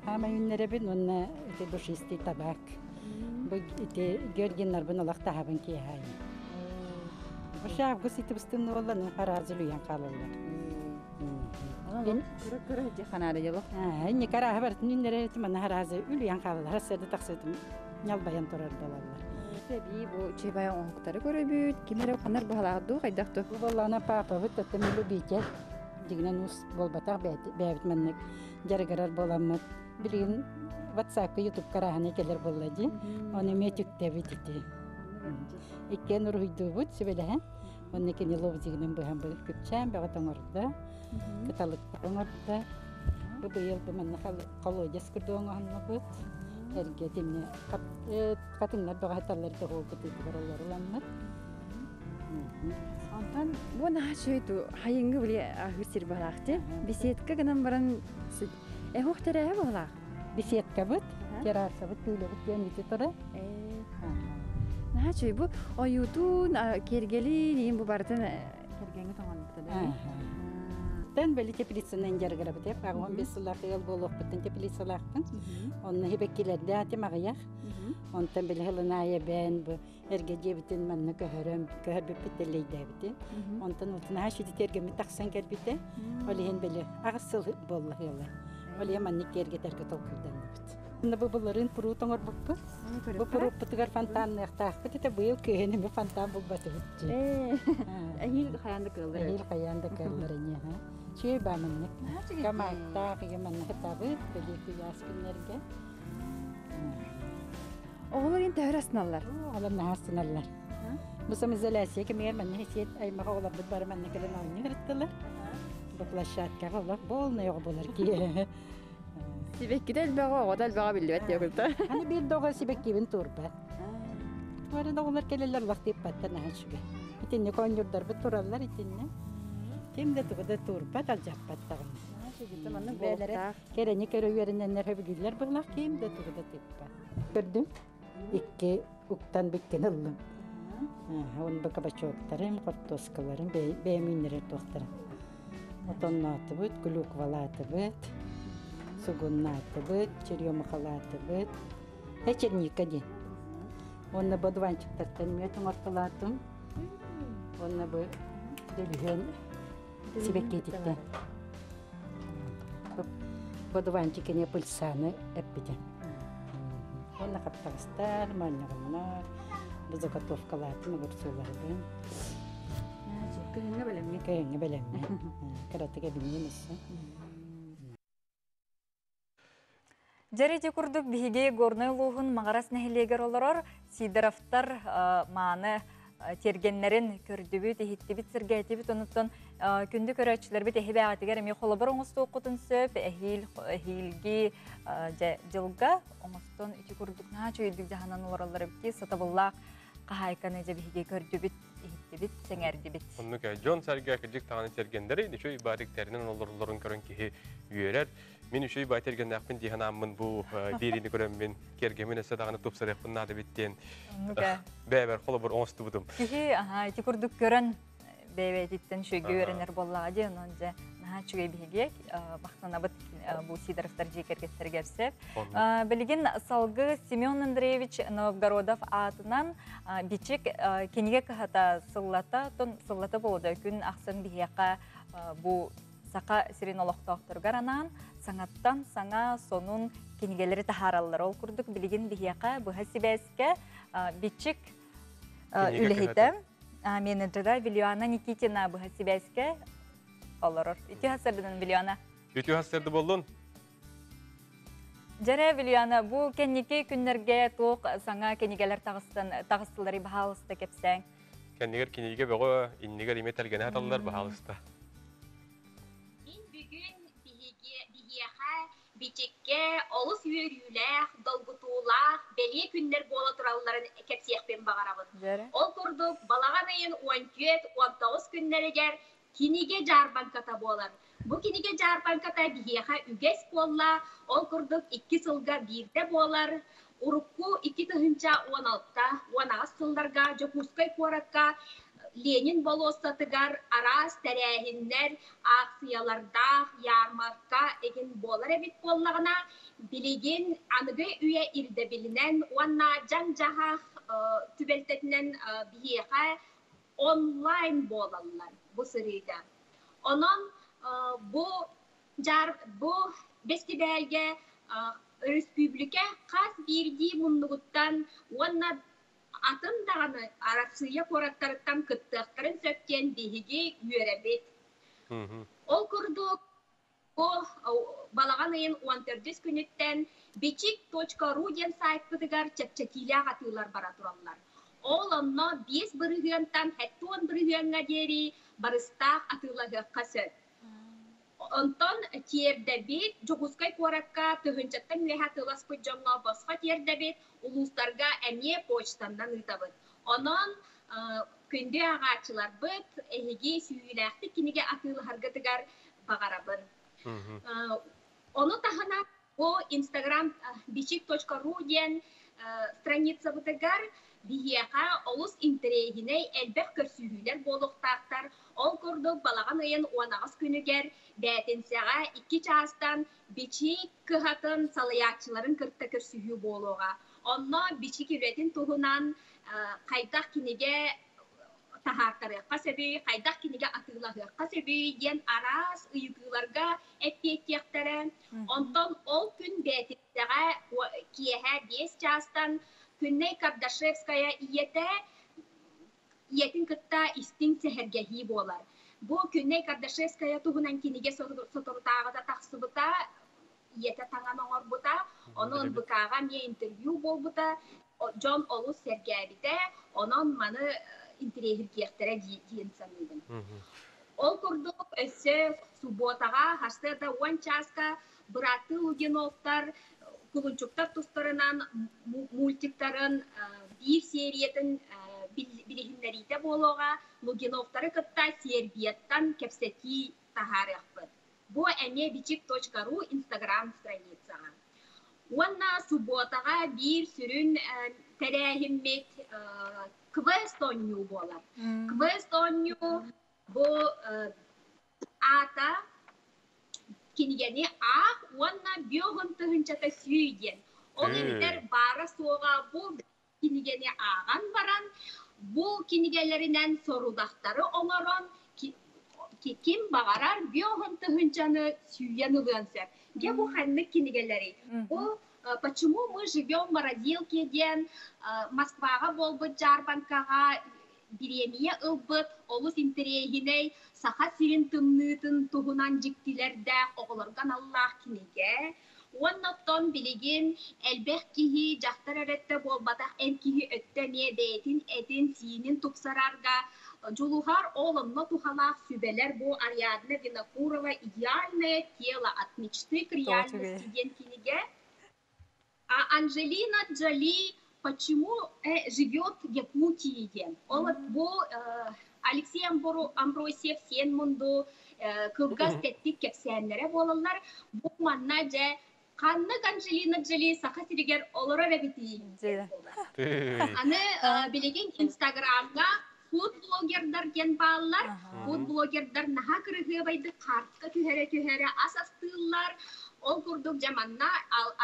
хаамай үүннэрэбин уонна ити душистый табак. Бу ити Георгиннарбын олох таһабын киэһээйин. Бу август ити быстын буолла, хараазы үлүйэн хаалаллар. Көрө-көрө дьэ ханаара дьоло. Инники арааһы барытын үннэрэ манна хараазы үлүйэн хаалаллар. Сэрди тахсытым ньалбайан турар буолаллар. Эбии бу чебай оҥоһуктары көрөбүт. Ким эрэ ханар баһалаах дуу хайдах дуу? Бу буоллаҕына папабыт оттон любитель. Дьигинэн ус буолбатах бэйэбит маннык дьарыгырар буоламмыт. Билигин WhatsApp-ка, YouTube-ка арааһынай кэлэр буолла дии. Оны эмиэ түктэбит ити. Иккиэн уруһуйдуубут сүбэлэһэн. Онно кини лобзигынан быһан күпчээн бөҕө оҥордо, кыталыктар оҥордо. Бу быйыл бу манна холодец курдук оҥоһуннубут. Эргэ тимне хатыҥнар бөҕө хаталлар тоһуолбут ыытыгар олоруламмыт. Онтон бу наһаа үчүгэй ту хайыҥҥы били аһыыр сир баһылаах дии. Беседка гынан баран эһуох тэрээһэ баһылаах. Беседкабыт, террасабыт, түүлэбит диэн ити турар. Наһаа үчүгэй бу ойуутун, киэргэлин, иин бу барытын кэргэҥҥэ тоҥонбута да. Тэн били теплицанан дьарыгырабыт эп 15 сыллаах ыал буолуохпуттан теплицалаахпын. Онно хибэккилэрдэ атым аҕыйах. Онтон били хылынаайа бээн бу эргэ дьиэбитин манна көһөрөн көһөрбүппүт тэллэйдээбитин. Онтон утунаһа шити тиэргэммит тахсан кэлбитэ. Ол иһин били аҕыс сыл буолла ыала. Ол иһин маннык киэргэтэргэ толкуйданныбыт. Онно бу былырыын пруут оҥорбуппут. Бу прууппутугар фонтанныахтаахпыт этэ быйыл кыһын эмэ фонтан булбатыбыт дии. Эһиил хайаан да кыаллар. Эһиил хайаан да кыаллар ини аха. Чүөй баа маннык. Камааттаах ийэ манна кытабыт бэлиэ куйаас күннэргэ. Оҕолор ин төһөр астыналлар? Оҕолор наһаа астыналлар. Бу самоизоляция кэмигэр манна сиэт аймаҕа оҕолорбут бары манна кэлэн оонньуу ырыттылар. Бу площадкаҕа олох полный оҕо буолар киһи. Сибэккитэ элбэҕэ, оҕото элбэҕэ биллибэт диэбитэ. Аны биир да оҕо сибэккибин туурбат. Туара да оҕолор кэлэллэр улах тыыппаттар наһаа үчүгэй. Итинник оонньуурдарбыт тураллар итиннэ. Ким да тугу да туурбат, алдьаппат даҕаны. Бэйэлэрэ кэрэни көрө үөрэнэннэр сөбүлүүллэр быһылаах ким да тугу да тыыппат. Көрдүм. Икки уктан бүккэн ыллым. Уон бу кабачоктарым, хортуоскаларым бэйэм үүннэрэр туохтара. Отонноотубут, клюквалаатыбыт, сугуннаатыбыт, черемухалаатыбыт. Э черника диэн. Уонна бу одуванчиктартан мүөт оҥортолоотум. Уонна бу дөлүһүөн сибэккиэтиттэн. Бу одуванчикини пыльцаны эппитим. Уонна хаптаҕастар, моонньоҕоннор, бу заготовкалаатым огурцуларбын. Кыһыҥҥа бэлэмҥэ. Кыһыҥҥа бэлэмҥэ. Кыратык эбинним өссө. Дьэр ити курдук биһиги Горнай улууһун Маҕарас нэһилиэгэр олорор Сидоровтар мааны тиэргэннэрин көрдүбүт, иһиттибит, сэргээтибит. Онуттан күндү көрөөччүлэрбит эһибээҕитигэр эмиэ холобур оҥостуоххутун сөп, эһиил, эһиилги дьэ, дьылга оҥостон ити курдук наһаа үчүгэйдик дьаһанан олороллор эбит сатабыллаах хаһаайканы дьэ биһиги көрдүбүт, иһиттибит, сэҥээрдибит. Оннук дьон-сэргэ кырдьык даҕаны тиэргэннэри үчүгэй баатык тэринэн олороллорун көрөн киһи үөрэр. Мин үчүгэй баай тиэргэннээхпин дии санааммын бу биэриини көрөммүн киэргэммин өссө даҕаны тупсарыахпын наада эбит диэн бэйэбэр холобур оҥостубутум. Киһи аха ити курдук көрөн бэйэбэйтиттэн үчүгэйгэ үөрэнэр буоллаҕа дии онон дьэ наһаа үчүгэй биһиги махтанабыт бу Сидоровтар дьиэ кэргэттэригэр сөп. Билигин салгыы Семен Андреевич Новгородов аатынан бичик кинигэ кыһата сыллата сыллата буолда күн ахсын биһиэхэ бу Саха сирин олохтоохторугар анаан саҥаттан саҥа сонун кинигэлэри таһаараллар. Ол курдук билигин биһиэхэ быһа сибээскэ бичик үлэһитэ менеджера Вилюана Никитина быһа сибээскэ олорор. Үтүө сарсыарданан Вилюана. Үтүө сарсыарда буоллун. Дьэрэ, Вилюана, бу кэнники күннэргэ туох саҥа кинигэлэр таҕыстан таҕыстылары баһаалыста кэпсээҥ. Кэннигэр кинигэ бөҕө, иннигэр имэ тэлгэнэ аталлар баһаалыста. Мин бүгүн биһиги биһиэхэ Бичиккэ олус үөрүүлээх, долгутуулаах бэлиэ күннэр буола туралларын кэпсиэхпин баҕарабын. Ол курдук, балаҕан ыйын 14-19 күннэригэр кинигэ дьаарбаҥката буолар. Бу кинигэ дьаарбаҥката биһиэхэ үгэс буолла, ол курдук икки сылга биирдэ буолар. Урукку 2016-18 сылларга Дьокуускай куоракка Ленин болуоссатыгар араас тэрээһиннэр, аахсыйалардаах ярмарка игин буолар эбит буоллаҕына, билигин аныгы үйэ ирдэбилинэн уонна дьаҥ-дьаһах түбэлтэтинэн биһиэхэ онлайн буолаллар бу сырыыга. Онон бу дьар бу бэстибээлгэ өрөспүүбүлүкэ хас биирдии муннугуттан уонна атын даҕаны Арассыыйа куораттарыттан кыттыахтарын сөп диэн биһиги үөрэбит. Ол курдук, бу балаҕан ыйын 14 күнүттэн бичик.ру диэн сайтпытыгар чэпчэтиилээх атыылар бара тураллар. Ол онно 5 бырыһыантан 70 бырыһыаҥҥа диэри барыстаах атыылаһыахха сөп. Онтон тиэрдэбит, Дьокуускай куоракка тыһыынчаттан үөһэ атыыласпыт дьоҥҥо босхо тиэрдэбит, улуустарга эмиэ почтаннан ыытабыт. Онон күндү ааҕааччыларбыт, эһиги сүүйүүлээхтик кинигэ атыылаһаргытыгар баҕарабын. Ону таһынан бу Instagram бичик.ру диэн страницабытыгар биһиэхэ олус интэриэһинэй элбэх көрсүһүүлэр буолуохтаахтар. Ол курдук балаҕан ыйын 18 күнүгэр бээтинсэҕэ икки чаастан Бичик кыһатын салайааччыларын кытта көрсүһүү буолуоҕа. Онно Бичик үлэтин туһунан хайдах кинигэ таһаартарыахха сөбүй, хайдах кинигэ атыылаһыахха сөбүй диэн араас ыйытыыларга эппиэттиэхтэрэ. Онтон ол күн бээтинсэҕэ киэһэ 5 чаастан Күннэй Кардашевская ийэтэ ийэтин кытта истиҥ сэһэргэһии буолар. Бу Күннэй Кардашевская туһунан кинигэ соторутааҕыта тахсыбыта, ийэтэ таҥан оҥорбута, ону НБК-ҕа эмиэ интервью буолбута, дьон олус сэргээбитэ, онон маны интэриэһиргиэхтэрэ диэн саныыбын. Ол курдук өссө субуотаҕа сарсыарда уон чааска бырааттыы Лугиновтар кулунчуктар тустарынан мультиктарын биир сериятын билиһиннэриитэ буолуоҕа, Лугиновтары кытта Сербияттан кэпсэтии таһаарыахпыт. Бу эмиэ бичик.ру инстаграм страницаҕа. Уонна субуотаҕа биир сүрүн тэрээһиммит квест оонньуу буолар. Квест оонньуу бу аата кинигэни аах уонна биоһун тыһыынчата сүүй диэн. Ол эбэтэр баара-суоҕа бу кинигэни ааҕан баран, бу кинигэлэринэн сорудахтары оҥорон, ким баҕарар биоһун тыһыынчаны сүүйэн ылыан сөп. Дьэ бу ханнык кинигэлэрий? Бу «Почему мы живем в морозилке» диэн Москваҕа буолбут дьаарбаҥкаҕа бириэмийэ ылбыт олус интэриэһинэй Саха сирин тымныытын туһунан дьиктилэрдээх оҕолорго аналлаах кинигэ. Уонна оттон билигин элбэх киһи дьахтар эрэ өттө буолбатах эр киһи өттө эмиэ бэйэтин этин-сиинин тупсарарга дьулуһар, ол онно туһалаах сүбэлэр бу Ариадна Винокурова «Идеальное тело от мечты к реальности» диэн кинигэ. А Анджелина Джоли «Почему живет Якутия» диэн. Ол бу Алексей Амбросьев Сиэн Мунду кылгас тэттик кэпсээннэрэ буолаллар. Бу манна дьэ ханнык Анджелина Джоли Саха сиригэр олорор эбитий диэн буолар. Аны билигин Инстаграмҥа фуд-блогердар диэн бааллар. Фуд-блогердар наһаа кырыһыабайдык хаартыска түһэрэ-түһэрэ ас астыыллар. Ол курдук дьэ манна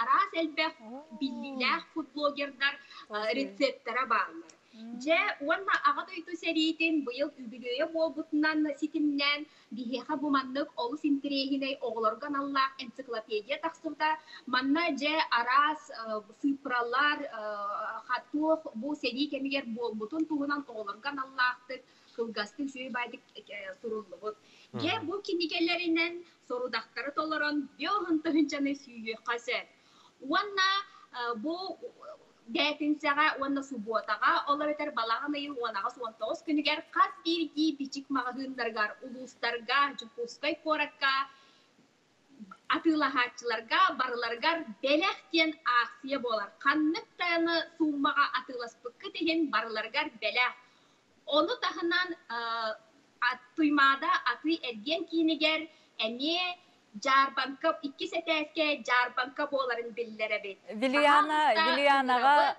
араас элбэх биллиилээх фуд-блогердар рецептэрэ бааллар. Дьэ уонна Аҕа дойду сэриитин быйыл үбүлүөйэ буолбутунан ситимнээн биһиэхэ бу маннык олус интэриэһинэй оҕолорго аналлаах энциклопедия тахсыбыта. Манна дьэ араас сыыппаралар туох бу сэрии кэмигэр буолбутун туһунан оҕолорго аналлаахтык кылгастык үчүгэй баайдык суруллубут. Дьэ бу кинигэлэринэн сорудахтары толорон биоһун тыһыынчаны сүүйүөххэ сөп. Уонна бу бээтинсэҕэ уонна субуотаҕа, ол эбэтэр балаҕан ыйын 18-19 күнүгэр хас биирдии бичик маҕаһыыннарыгар, улуустарга, Дьокуускай куоракка атыылаһааччыларга барыларыгар бэлэх диэн аахсыйа буолар. Ханнык даҕаны сууммаҕа атыыласпыккыт иһин барыларыгар бэлэх. Ону таһынан Туймаада атыы-эргиэн киинигэр эмиэ дьаарбаҥка иккис этээскэ дьаарбаҥка буоларын биллэрэбит. Вилюяна, Вилюянаҕа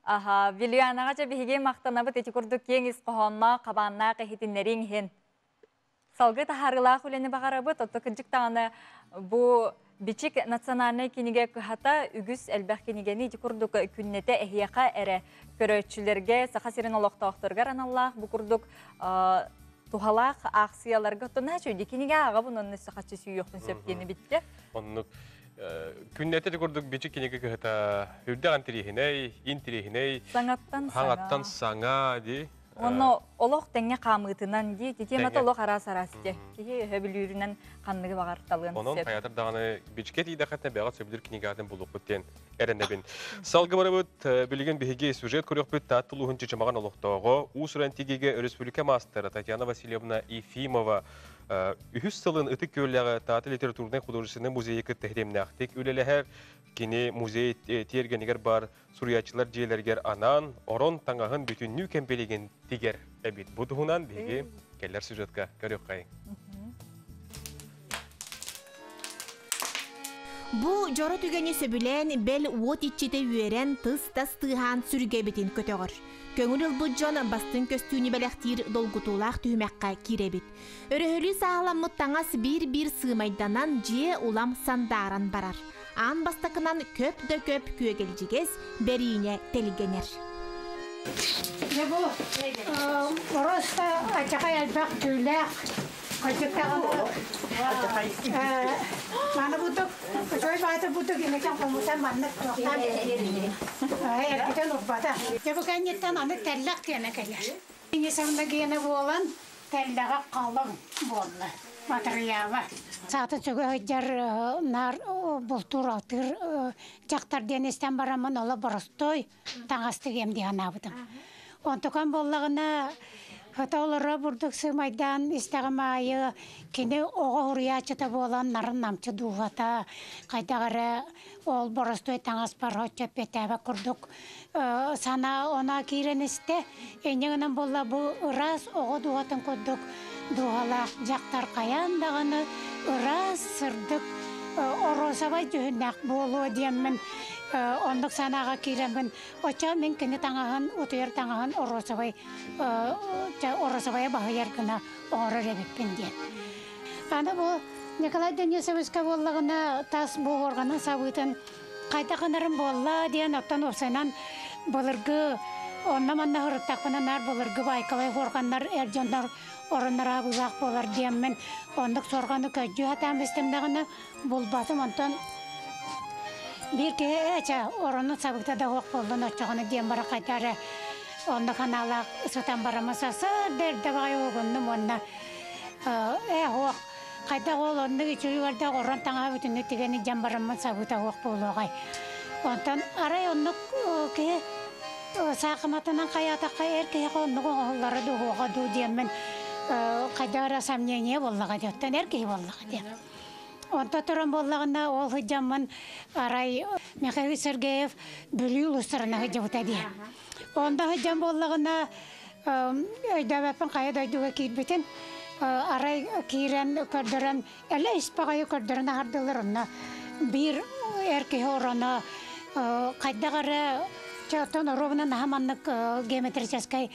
Аха, Вилюянаҕа дьэ биһиги махтанабыт ити курдук киэҥ ис хоһоонноох, хабааннаах иһитиннэрииҥ иһин. Салгыы таһаарыылаах үлэни баҕарабыт, отто кырдьык даҕаны бу Бичик национальнай кинигэ кыһата үгүс элбэх кинигэни ити курдук күннэтэ эһиэхэ эрэ көрөөччүлэргэ Саха сирин олохтоохторугар аналлаах бу курдук туһалаах аахсыйаларга оттон үчүгэй кинигэ ааҕабын онно сахаччы сүүйүөхпүн сөп диэни биттэ. Оннук күннэтэ ити курдук бичик кинигэ кыһата үрдэх интириэһинэй, интириэһинэй, саҥаттан саҥаттан саҥа дии. Уонна олох тэҥҥэ хаамыытынан дии, ити темата олох араас-араас дии. Киһи өһө ханныгы баҕар талыан Онон хайатар даҕаны бичиккэ тиийдэххитинэ бэҕэ сөбүлүүр кинигэҕитин булуохпут диэн эрэнэбин. Салгы барабыт билигин биһиги сюжет көрүөхпүт Таатта улууһун Чычымаҕан олохтооҕо уус-уран тигиигэ өрөспүүбүлүкэ маастара Татьяна Васильевна Ефимова үһүс сылын Ытык Күөллээҕи Таатта литературнай художественнай музейы кытта ситимнээхтик үлэлэһэр. Кини музей тиэргэнигэр баар суруйааччылар дьиэлэригэр анаан орон таҥаһын бүтүннүү кэмпилигин тигэр эбит. Бу туһунан биһиги кэлэр сюжетка көрүөххэйиҥ. Бу дьоро түгэни сөбүлээн, бэл уот иччитэ үөрэн, тыс-тас тыаһаан сүргэбитин көтөҕөр. Көҥүл ылбыт дьон бастыҥ көстүүнү бэлэхтиир долгутуулаах түһүмэххэ киирэбит. Өрөһөлүү сааһыламмыт таҥас биир-биир сыымайданан дьиэ улам сандааран барар. Аан бастакынан көп да көп күөгэлдьигэс бэриинэ тэлгэнэр. Дьэ бу ороста ачахай элбэх түүлээх Маны бутук, той баата бутук инекен хомутан маннык туохтаан эргитэн урбата. Дьэ бу кэнниттэн аны тэллэх киэнэ кэлэр. Иньэ саҥна гиэнэ буолан тэллэҕэ халыҥ буолла матырыйаала. Саатын сөгө сылдьар наар бултуур-алтыыр дьахтар диэн истэн бараммын оло боростуой таҥас тигиэм дии санаабытым. Онтукам буоллаҕына Хата олоро бурдук сыымайдаан истэҕим аайы кини оҕо уруйааччыта буолан нарын намчы дууһата хайдах эрэ ол боростуой таҥаспар оччо эппиэттээбэт курдук санаа оноо киирэн истэ. Инньэ гынан буолла бу ыраас оҕо дууһатын курдук дууһалаах дьахтар хайаан даҕаны ыраас, сырдык, оруосабай дьүһүннээх буолуо диэммин оннук санааҕа киирэммин оччо мин кини таҥаһын утуйар таҥаһын оруосабай оруосабайа баһыйар гына оҥорор эбиппин диэн. Аны бу Николай Денисовичка буоллаҕына тас бу уорганын сабыытын хайдах гынарым буолла диэн оттон уопсайынан былыргы онно-манна сырыттахпына наар былыргы байкалай суорҕаннар эр дьоннор оронноро абыылаах буолар диэммин оннук суорҕаны көрдүү сатаан бистим даҕаны булбатым онтон биир киһи ээ чэ оронун сабыыта да суох буоллун оччоҕуна диэн бара хайда эрэ оннук санаалаах сытан бараммын сарсыарда эрдэ баҕайы уһугуннум уонна ээ суох хайдах ол оннук үчүгэй орон таҥаһа бүтүннүү тигэн илдьэн бараммын сабыыта суох буолуоҕай онтон арай оннук киһи саахыматынан хайаатахха эр киһиэхэ оннук оҥоһуллара дуу суоҕа дуу диэммин хайдах эрэ сомнение буоллаҕа дии оттон эр киһи буоллаҕа дии онто туран буоллаҕына ол сылдьаммын арай Михаил Сергеев Бүлүү улуустарына сылдьыбыта дии онно сылдьан буоллаҕына өйдөөбөппүн хайа дойдуга киирбитин арай киирэн көрдөрөн элэ ис баҕайы көрдөрөн аһардылар онно биир эр киһи ороно хайдах эрэ оттон оруобуна наһаа маннык геометрическай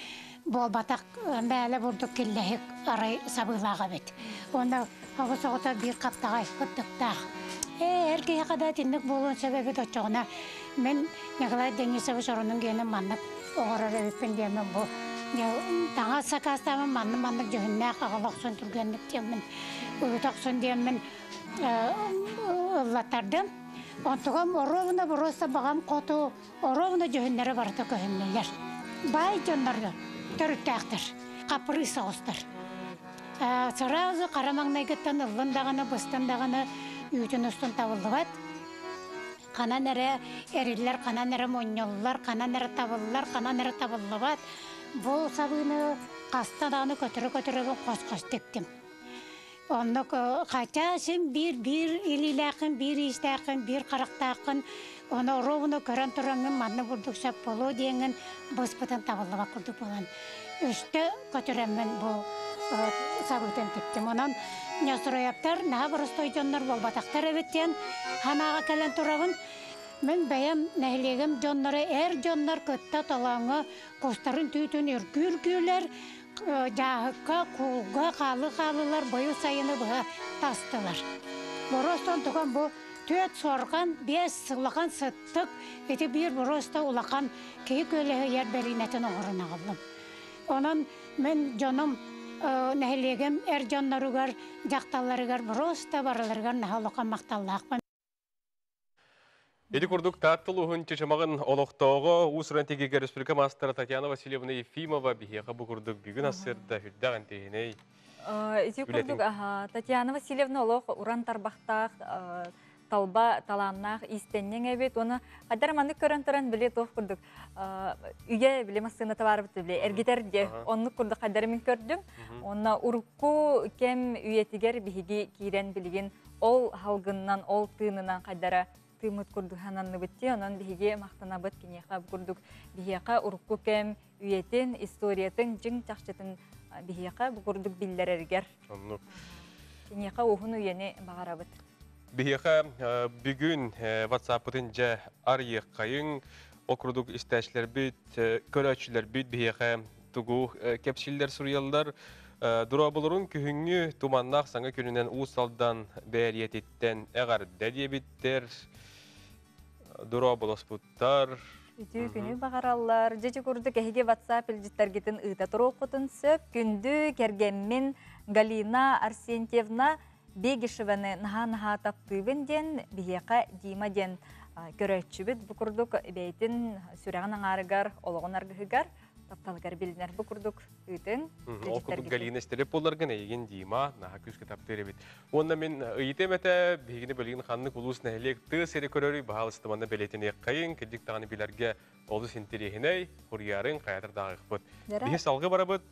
буолбатах мээлэ бурдук киллэһик арай сабыылаах эбит уонна оҕус оҕото биир хаптаҕай кыттыктаах ээ эр киһиэхэ да итинник буолуон сөп эбит оччоҕуна мин Николай Денисович оронун гиэнин маннык оҥорор эбиппин диэммин бу таҥас сакаастаабын маннык маннык дьүһүннээх аҕала охсон түргэнник диэммин ыыта охсон диэммин ыллаттардым онтугам оруобуна боруоста баҕам хоту оруобуна дьүһүннэрэ барыта көһүннүлэр баай дьоннорго төрүттээхтэр хаппырыыс соҕустар сразу хара маҥнайгыттан ыллын даҕаны быстан даҕаны үүтүн устун табыллыбат ханан эрэ эриллэр, ханан эрэ мунньуллар, ханан эрэ табыллар, ханан эрэ табыллыбат. Бу сабыыны хаста даҕаны көтөрө-көтөрөбүн хос-хос тиктим. Оннук хотя син биир-биир илиилээххин, биир иистээххин, биир харахтааххын, ону оруобуна көрөн тураҥҥын манна бурдук сөп буолуо диэҥҥин быспытын табыллыбат курдук буолан үстэ көтүрэммин бу сабыытын тиктим. Онон Ньосуруйаптар наһаа боростуой дьоннор буолбатахтар эбит диэн санааҕа кэлэн турабын. Мин бэйэм нэһилиэгим дьонноро эр дьоннор кытта толооҥҥо кустарын түүтүн үргүүр-гүүлэр, дьааһыкка, куулга хаалы-хаалылар быйыл сайыны быһа тастылар. Боруостан туган бу түөрт суорҕан, биэс улахан сыттык, ити биир боруоста улахан киһи күөлэһийэр бэриинэтин оҥорон аҕаллым. Онон мин дьонум нэһилиэгим эр дьонноругар, дьахталларыгар просто барыларыгар наһаа улахан махталлаахпын. Ити курдук Таатта улууһун Чычымаҕын олохтооҕо уус-уран тигигэ республика маастара Татьяна Васильевна Ефимова биһиэхэ бу курдук бүгүн ассырда үрдээх интиһинэй Ити курдук Татьяна Васильевна олох уран тарбахтаах талба талааннаах иистэнньэҥ эбит уонна хайдар маннык көрөн туран били туох курдук үйэ били массыына табаарбыт били эргитэр диэ оннук курдук хайдары мин көрдүм уонна урукку кэм үйэтигэр биһиги киирэн билигин ол халгыннан ол тыынынан хайдара тыыммыт курдук сананныбыт дии онон биһиги махтанабыт киниэхэ курдук биһиэхэ урукку кэм үйэтин историятын дьиҥ чахчытын биһиэхэ бу курдук биллэрэригэр оннук киниэхэ уһун үйэни баҕарабыт Биһиэхэ бүгүн WhatsApp-пытын дьэ арыйыаххайыҥ. Ол курдук истээччилэрбит, көрөөччүлэрбит биһиэхэ тугу кэпсииллэр суруйаллар. Дорооболорун күһүҥҥү туманнаах саҥа күнүнэн Уус Алдан бээрийэтиттэн эҕэрдэ диэбиттэр. Дорооболоспуттар. Үтүө күнү баҕараллар. Дьэ курдук эһиги WhatsApp илдьиттэргитин ыыта туруоххутун сөп. Күндү кэргэммин Галина Арсентьевна Бегишеваны наһаа-наһаа таптыыбын диэн биһиэхэ Дима диэн көрөөччүбүт бу курдук бэйэтин сүрэҕин аҥаарыгар, олоҕун аргыһыгар тапталыгар билинэр бу курдук ыытын. Ол курдук Галина истэрip буоларгын эйигин Дима наһаа күүскэ таптыыр эбит. Уонна мин ыйытыам этэ, биһигини билигин ханнык улуус нэһилиэк тыа сири көрөрүй баһаалыстыбанна бэлиэтэниэххэйиҥ, кырдьык даҕаны билэргэ олус интэриэһинэй, хуруйаарыҥ, хайатар даҕыахпыт. Биһи салгы барабыт.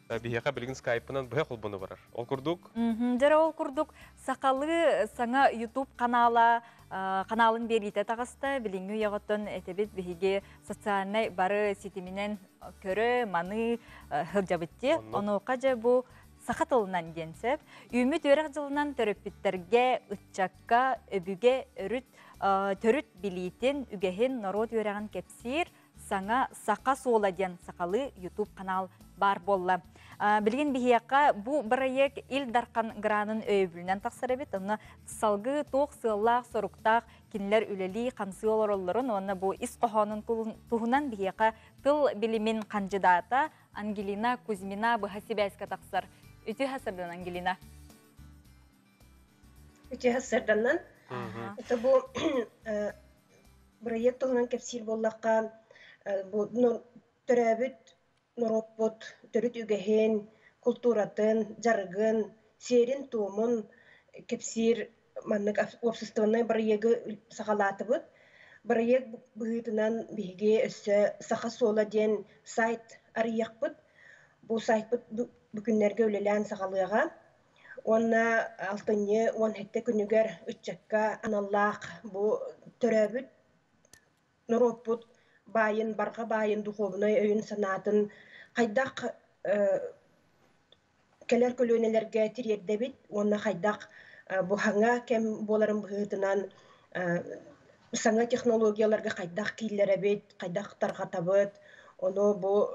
Биһиэхэ билигин скайпынан быһа холбону барар. Ол курдук? Дьэ ол курдук сахалыы саҥа YouTube канала каналын биэриитэ таҕыста. Билиҥҥи үйэҕиттэн этэбит биһиги социальнай бары ситиминэн көрө, маны сылдьабыт дии. Онуоха дьэ бу саха тылынан диэн сөп. Үүммүт үөрэх дьылынан төрөппүттэргэ, ыччакка, өбүгэ өрүт төрүт билиитин, үгэһин, норуот үөрэҕин кэпсиир саҥа Саха суола диэн сахалыы YouTube канал баар буолла. Билигин биһиэхэ бу бырайыак Ил Дархан гранын өйөбүлүнэн тахсар эбит. Онно салгыы туох сыаллаах-соруктаах кинилэр үлэлии-хамсыы олороллорун уонна бу ис хоһоонун туһунан биһиэхэ тыл билимин хандьыдаата Ангелина Кузьмина быһа сибээскэ тахсар. Үтүө хасырдан, Ангелина. Үтүө хасырданнан. Это бу бырайыак туһунан кэпсиир буоллахха, бу төрөөбүт норуоппут төрүт үгэһин, култууратын, дьарыгын, сиэрин-туомун кэпсиир маннык уопсастыбаннай бырайыагы саҕалаатыбыт. Бырайыак быһыытынан биһиги өссө Саха суола диэн сайт арыйыахпыт. Бу сайтпыт бу күннэргэ үлэлээн саҕалыаҕа. Уонна алтынньы 17 күнүгэр ыччакка аналлаах бу төрөөбүт норуоппут баайын, барҕа баайын, духуобунай өйүн-санаатын хайдах кэлэр көлүөнэлэргэ тириэрдэбит уонна хайдах бу саҥа кэм буоларын быһыытынан саҥа технологияларга хайдах кииллэрэбит, хайдах тарҕатабыт, ону бу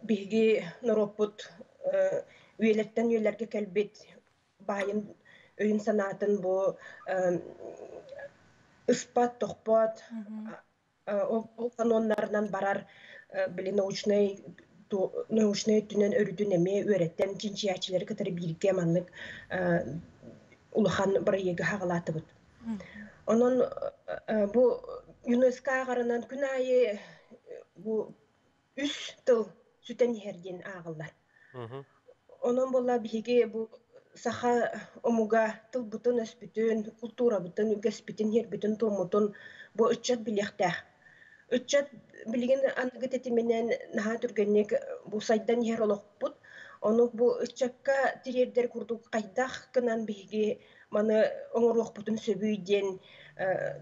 биһиги норуоппут үйэлэртэн үйэлэргэ кэлбит баайын өйүн-санаатын бу ыспат, тохпот, ол каноннарынан барар били научнай научнай өттүнэн өрүтүн эмиэ үөрэттэн чинчийээччилэри кытары бииргэ маннык улахан бырайыагы хаҕалаатыбыт. Онон бу ЮНЕСКО ааҕарынан күн аайы бу үс тыл сүтэн иһэр диэн ааҕыллар. Онон буолла биһиги бу саха омуга тылбытын-өспүтүн, култуурабытын, үгэспитин, иһэрбитин-туоммутун бу ыччат билиэхтээх. Ыччат билигин аныгы тэтиминэн наһаа түргэнник бу сайдан иһэр олохпут. Ону бу ыччакка тириэрдэр курдук хайдах гынан биһиги маны оҥоруохпутун сөбүй диэн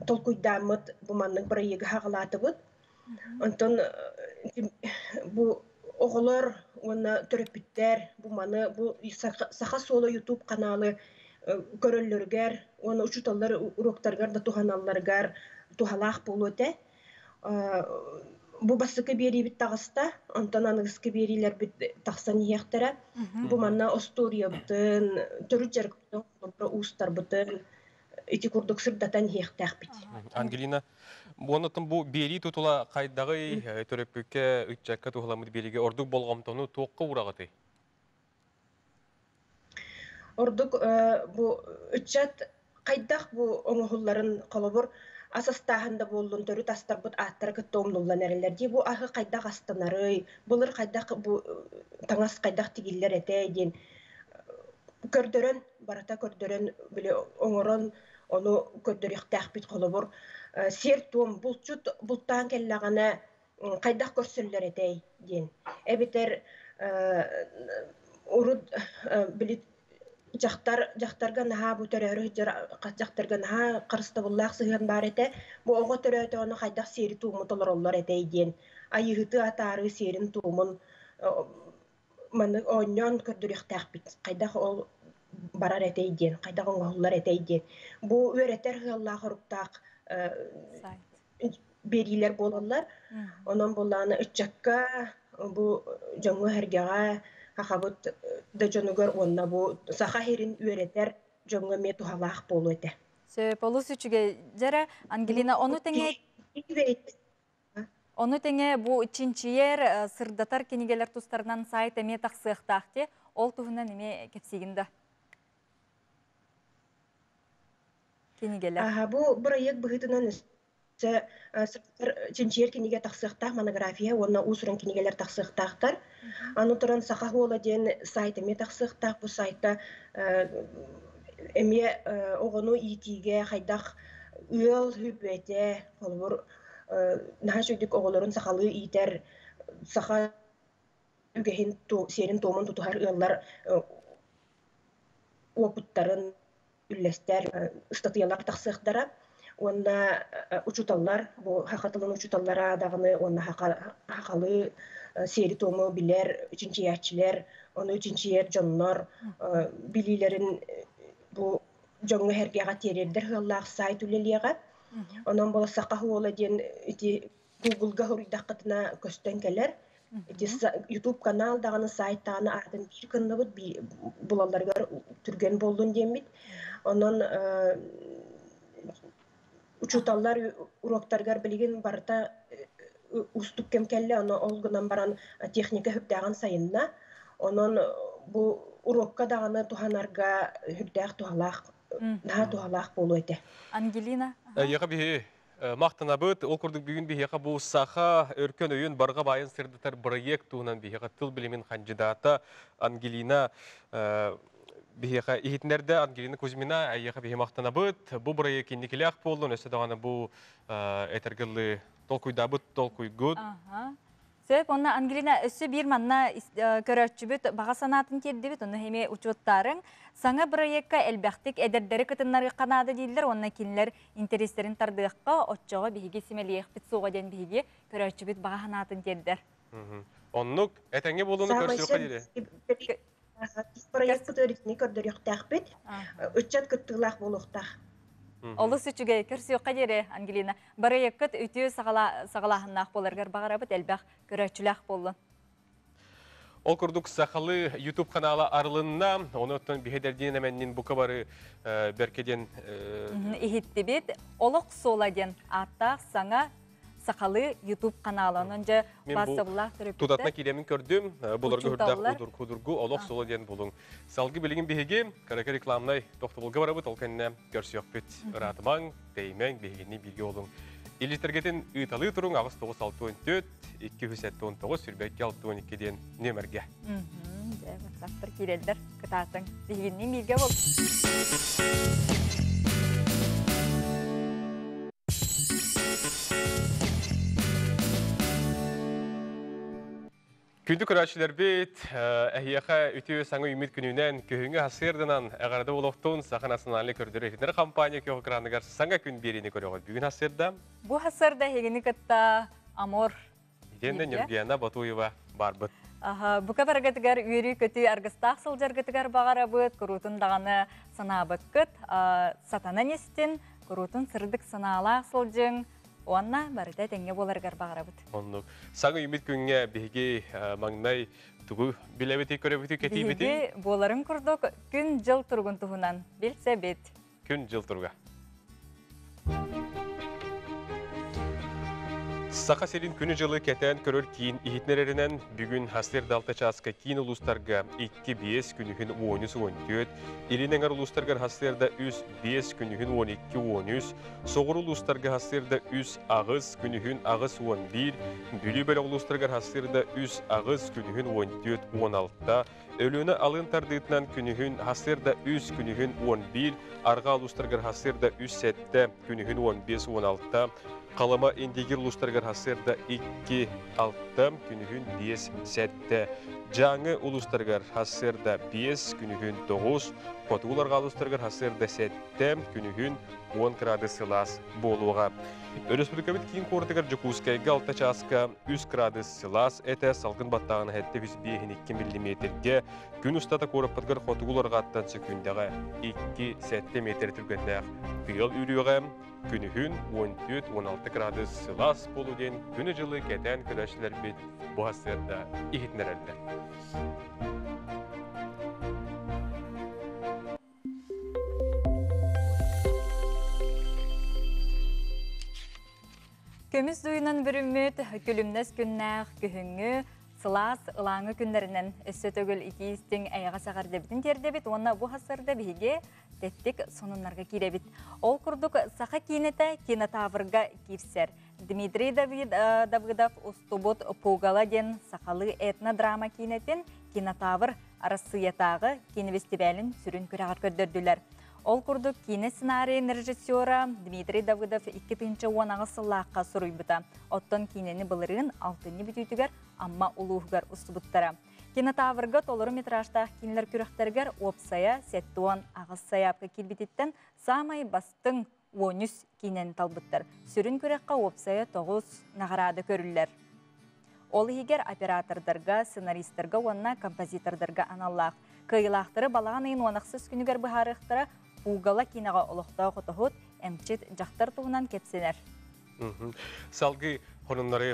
толкуйдааммыт бу маннык бырайыагы хаҕалаатыбыт. Онтон бу оҕолор уонна төрөппүттэр бу маны бу Саха суола YouTube каналы көрөллөрүгэр уонна учууталлар уруоктарыгар да туһаналларыгар туһалаах буолуо этэ. Бу бастакы биэриибит таҕыста, онтон аныгыскы биэриилэрбит тахсан иһиэхтэрэ. Бу манна остуоруйабытын, төрүт дьарыкпытын, уустарбытын ити курдук сырдатан иһиэхтээхпит. Ангелина, Уонна бу биэрии тутула хайдаҕый төрөппүккэ, ыччакка туһуламмыт биэриигэ ордук болҕомтону туохха уураҕытый? Ордук бу ыччат хайдах бу оҥоһулларын холобур ас астааһын да буоллун төрүт астарбыт ааттара кытта умнуллан эрэллэр дии бу аһы хайдах астанарый былыр хайдах бу таҥас хайдах тигиллэр этэй диэн көрдөрөн барыта көрдөрөн били оҥорон ону көрдөрүөхтээхпит холобур сиэр-туом булчут бултаан кэллэҕинэ хайдах көрсөллөр этэй диэн эбэтэр урут били дьахтар дьахтарга наһаа бу төрөөрү сылдьар дьахтарга наһаа харыстабыллаах сыһыан баар этэ бу оҕо төрөөтөҕүнэ хайдах сиэри-туому толороллор этэй диэн айыыһыты атаарыы сиэрин-туомун маннык оонньоон көрдөрүөхтээхпит хайдах ол барар этэй диэн хайдах оҥоһуллар этэй диэн бу үөрэтэр сыаллаах оруктаах биэриилэр буолаллар онон буоллаҕына ыччакка бу дьоҥҥо-сэргэҕэ сахабыт да дьонугар уонна бу саха сирин үөрэтэр дьоҥҥо эмиэ туһалаах буолуо этэ. Сөп, олус үчүгэй. Дьэрэ, Ангелина, ону тэҥэ Ону тэҥэ бу чинчийэр, сырдатар кинигэлэр тустарынан сайт эмиэ тахсыахтаах дии. Ол туһунан эмиэ кэпсиигин да. Кинигэлэр. Аха, бу бырайыак быһыытынан өссө сырдатар чинчийэр кинигэ тахсыахтаах монография уонна уус-уран кинигэлэр тахсыахтаахтар. Аны туран Саха уола диэн сайт эмиэ тахсыахтаах. Бу сайта эмиэ оҕону иитиигэ хайдах ыал үбэтэ, холобур, наһаа үчүгдүк оҕолорун сахалыы иитэр саха үгэһин сиэрин-туомун тутуһар ыаллар уопуттарын үллэстэр ыстатыйалар тахсыахтара уонна учууталлар бу саха тылын учууталлара даҕаны уонна сахалыы сиэри-туому билэр чинчийээччилэр, ону чинчийэр дьоннор билиилэрин бу дьоҥҥо-сэргэҕэ тириэрдэр сыаллаах сайт үлэлиэҕэ. Онон буола Саха уола диэн ити Google-га суруйдаххытына көстөн кэлэр. Ити YouTube канал даҕаны сайт даҕаны аатын биир гынныбыт булалларыгар түргэн буоллун диэммит. Онон учууталлар уруоктарыгар билигин барыта уустук кэм кэллэ, ону ол гынан баран техника сүрдээҕин сайынна. Онон бу уруокка даҕаны туһанарга сүрдээх туһалаах, наһаа туһалаах буолуо этэ. Ангелина. Эйиэхэ биһи махтанабыт. Ол курдук бүгүн биһиэхэ бу саха өркөн өйүн барҕа баайын сырдатар бырайыак туһунан биһиэхэ тыл билимин хандьыдаата Ангелина биһиэхэ иһитиннэрдэ. Ангелина Кузьмина, эйиэхэ биһи махтанабыт. Бу бырайыак инникилээх буоллун, өссө даҕаны бу этэргыллыы толкуйдаабыт толкуйгут. Сөп, онно Ангелина өссө биир манна көрөөччүбүт баҕа санаатын тиэрдибит, онно эмиэ учуоттаарыҥ. Саҥа бырайыакка элбэхтик эдэрдэри кытыннарыахха наада дииллэр уонна кинилэр интэриэстэрин тардыахха, оччоҕо биһиги симэлийиэхпит суоҕа диэн биһиги көрөөччүбүт баҕа санаатын тиэрдэр. Оннук, этэҥҥэ буолууну көрсүөххэ диэри. Проекпыт өрүтүнү көрдөрүөхтээхпит, ыччат кыттыылаах буолуохтаах. Олус үчүгэй, көрсүөххэ диэри, Ангелина. Барыйыккыт үтүө саҕалааһыннаах буоларгар баҕарабыт, элбэх көрөөччүлээх буоллун. Ол курдук сахалыы YouTube канала арылынна. Оны оттон биһи эмэннин бука бары бэрке диэн иһиттибит. Олох суола диэн ааттаах саҥа сахалыы YouTube канала. Онон дьэ бассабылаах төрөппүттэр. Тутатына киирэмин көрдүм. Буларга хүрдээх худургу олох суола диэн булуҥ. Салгы билигин биһиги карака рекламнай тохтобулга барабыт. Ол кэннэ көрсүөхпүт. Ыраатымаҥ, тэйимэҥ, биһигини бииргэ олуҥ. Илитергетин ыыталыы туруҥ 8 9 64 279 22 62 диэн нүөмэргэ. Дьэ, WhatsApp-тар киирэллэр. Кытаатыҥ. Биһигинни бииргэ бол. Күндү көрөөччүлэрбит, эһиэхэ үтүө саҥа үүммүт күнүнэн, күһүҥҥү хасыырданан эҕэрдэ олохтун Саха национальнай көрдөрөр иһитиннэрэр компания күөх экраныгар саҥа күн биэриини көрөҕүт. Бүгүн хасыырда Бу хасыырда эһигини кытта Амор Итиэннэ Ньургуяна Батуева барбыт. Аха, бука барыгытыгар үөрүү-көтүү аргыстаах сылдьаргытыгар баҕарабыт, куруутун даҕаны санаабыккыт, сатанан истин, куруутун сырдык санаалаах сылдьыҥ, уонна барыта этэҥҥэ буоларыгар баҕарабыт. Оннук. Саҥа үүммүт күҥҥэ биһиги маҥнай тугу билэбитий, көрөбүтүй, кэтиибитий? Биһиги буоларын курдук күн-дьыл туругун туһунан билсэбит. Күн-дьыл туруга. Саха сирин күнү-дьылы кэтээн көрөр киин иһитиннэрэринэн, бүгүн хасыр далта чааска киин улуустарга 2-5 күнүһүн 13-14, илин эҥэр улуустаргар хасырда 3-5 күнүһүн 12-13, соҕуруу улуустарга хасырда 3-8 күнүһүн 8-11, Бүлүү бөлөх улуустарыгар хасырда 3-8 күнүһүн 14-16, Өлүөнэ алын тардыытынан күнүһүн хасырда 3, күнүһүн 11, арҕаа улуустарыгар хасырда 3-7, күнүһүн 15-16, Халыма Индигир улуустарыгар хасырда 2-6, күнүһүн 5-7, Дьааҥы улуустарыгар хасырда 5, күнүһүн 9, Хотугу арҕаа улуустарыгар хасырда 7, күнүһүн 10 градус сылаас буолуоҕа. Өрөспүүбүлүкэбит киин куоратыгар Дьокуускайга 6 чааска 3 градус сылаас этэ, салгын баттааҕына 752 миллиметргэ, күн устата куораппытыгар хотугу уларҕаттан сөкүүндэҕэ 2-7 метр түргэннээх тыал үүрүөҕэ, күнүһүн 14-16 градус сылаас буолуо диэн күнү-дьылы кэтээн көрөөччүлэрбит бу сарсыарда иһитиннэрэллэр. Көмүс дуйунан бүрүммүт күлүмнэс күннээх күһүҥҥү сылаас ылааҥы күннэринэн өссө төгүл итии истиҥ эйэҕэс эҕэрдэбитин тиэрдэбит уонна бу хасырда биһиги тэттик сонуннарга киирэбит. Ол курдук саха киинэтэ кинотаврга киирсэр. Дмитрий Давид, Давыдов устубут Пугало диэн сахалыы этно-драма киинэтин кинотавр Арассыыйатааҕы киинэбэстибээлин сүрүн күрэҕэр көрдөрдүлэр. Ол курдук киинэ сценарийын режиссера Дмитрий Давыдов 2018 сыллаахха суруйбута. Оттон киинэни былырыын алтынньы бүтүүтүгэр Амма улууһугар устубуттара. Кинотаврга толору метражтаах киинэлэр күрэхтэригэр уопсайа 78 сайаапка киирбититтэн саамай бастыҥ 13 киинэни талбыттар. Сүрүн күрэххэ уопсайа 9 наҕараада көрүллэр. Ол иһигэр оператордарга, сценаристарга уонна композитордарга аналлаах. Кыайыылаахтары балаҕан ыйын 16 күнүгэр быһаарыахтара Пугало киинэҕэ олохтоох отоһут, эмчит дьахтар туһунан кэпсэнэр. Салгыы хонуннары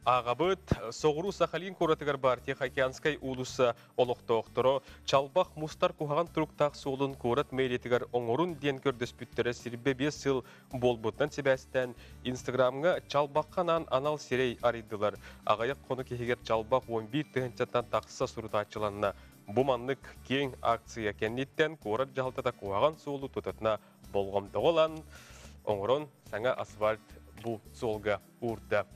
ааҕабыт. Соҕуруу Сахалин куоратыгар баар Тихоокеанскай уулусса олохтоохторо чалбах мустар куһаҕан туруктаах суолун куорат мэриятыгар оҥорун диэн көрдөспүттэрэ сирбэ 5 сыл буолбутунан сибээстээн Инстаграмҥа чалбахха анаан анал сирэй арыйдылар. Аҕыйах хонук иһигэр чалбах 11 тыһыынчаттан тахса сурутааччыланна. Бу маннык киэҥ акция кэнниттэн куорат дьаһалтата куһаҕан суолу тутатына болҕомтоҕо ылан, оҥорон саҥа асфальт бу суолга уурда.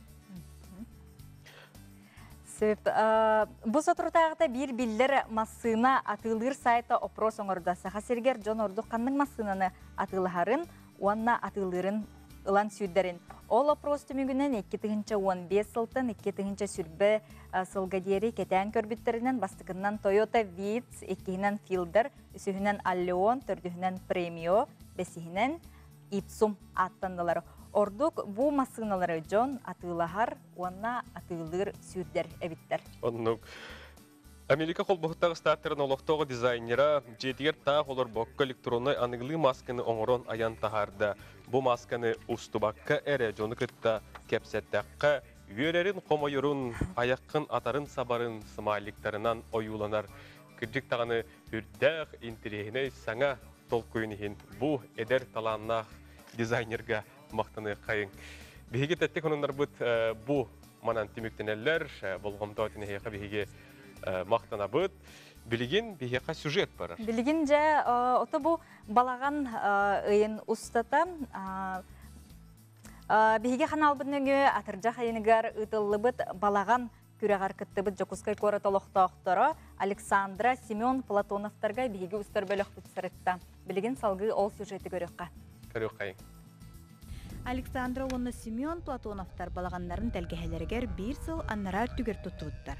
Сөп. Бу соторутааҕыта биир биллэр массыына атыылыыр сайта опрос оҥордо. Саха сиригэр дьон ордук ханнык массыынаны атыылаһарын уонна атыылыырын ылан сүүрдэрин. Ол опрос түмүгүнэн 2015 сылтан 2020 сылга диэри кэтээн көрбүттэринэн бастакыннан Toyota Vitz, иккиһинэн Fielder, үсүһүнэн Allion, төрдүһүнэн Premio, бэсиһинэн Ipsum ааттаннылар. Ордук бу массыыналары дьон атыылаһар уонна атыылыыр сүүрдэр эбиттэр. Оннук. Америка холбоһуктаах штаттарын олохтоох дизайнера дьиэтигэр таах олорбокко электроннай аныгылыы масканы оҥорон айан таһаарда. Бу масканы устубакка эрэ дьону кытта кэпсэттэххэ, үөрэрин-хомойорун, айаххын атарын-сабарын смайликтарынан ойууланар. Кырдьык даҕаны үрдээх, интэриэһинэй саҥа толкуйун иһин бу эдэр талааннаах дизайнерга махтаныаххайыҥ. Биһиги тэттик хонуннарбыт бу манан түмүктэнэллэр. Болҕомтоотун эһиэхэ биһиги махтанабыт. Билигин биһиэхэ сюжет барар. Билигин дьэ ото бу балаҕан ыйын устата биһиги ханаалбыт нөҥүө атырдьах айыныгар ыытыллыбыт балаҕан күрэҕэр кыттыбыт Дьокуускай куорат олохтоохторо Александра, Семен Платоновтарга биһиги устар бөлөхпүт сырытта. Билигин салгыы ол сюжеты көрүөххэ. Көрүөххэйиҥ. Александра уонна Семен Платоновтар балаҕаннарын тэлгэһэлэригэр биир сыл анараа өттүгэр туттубуттар.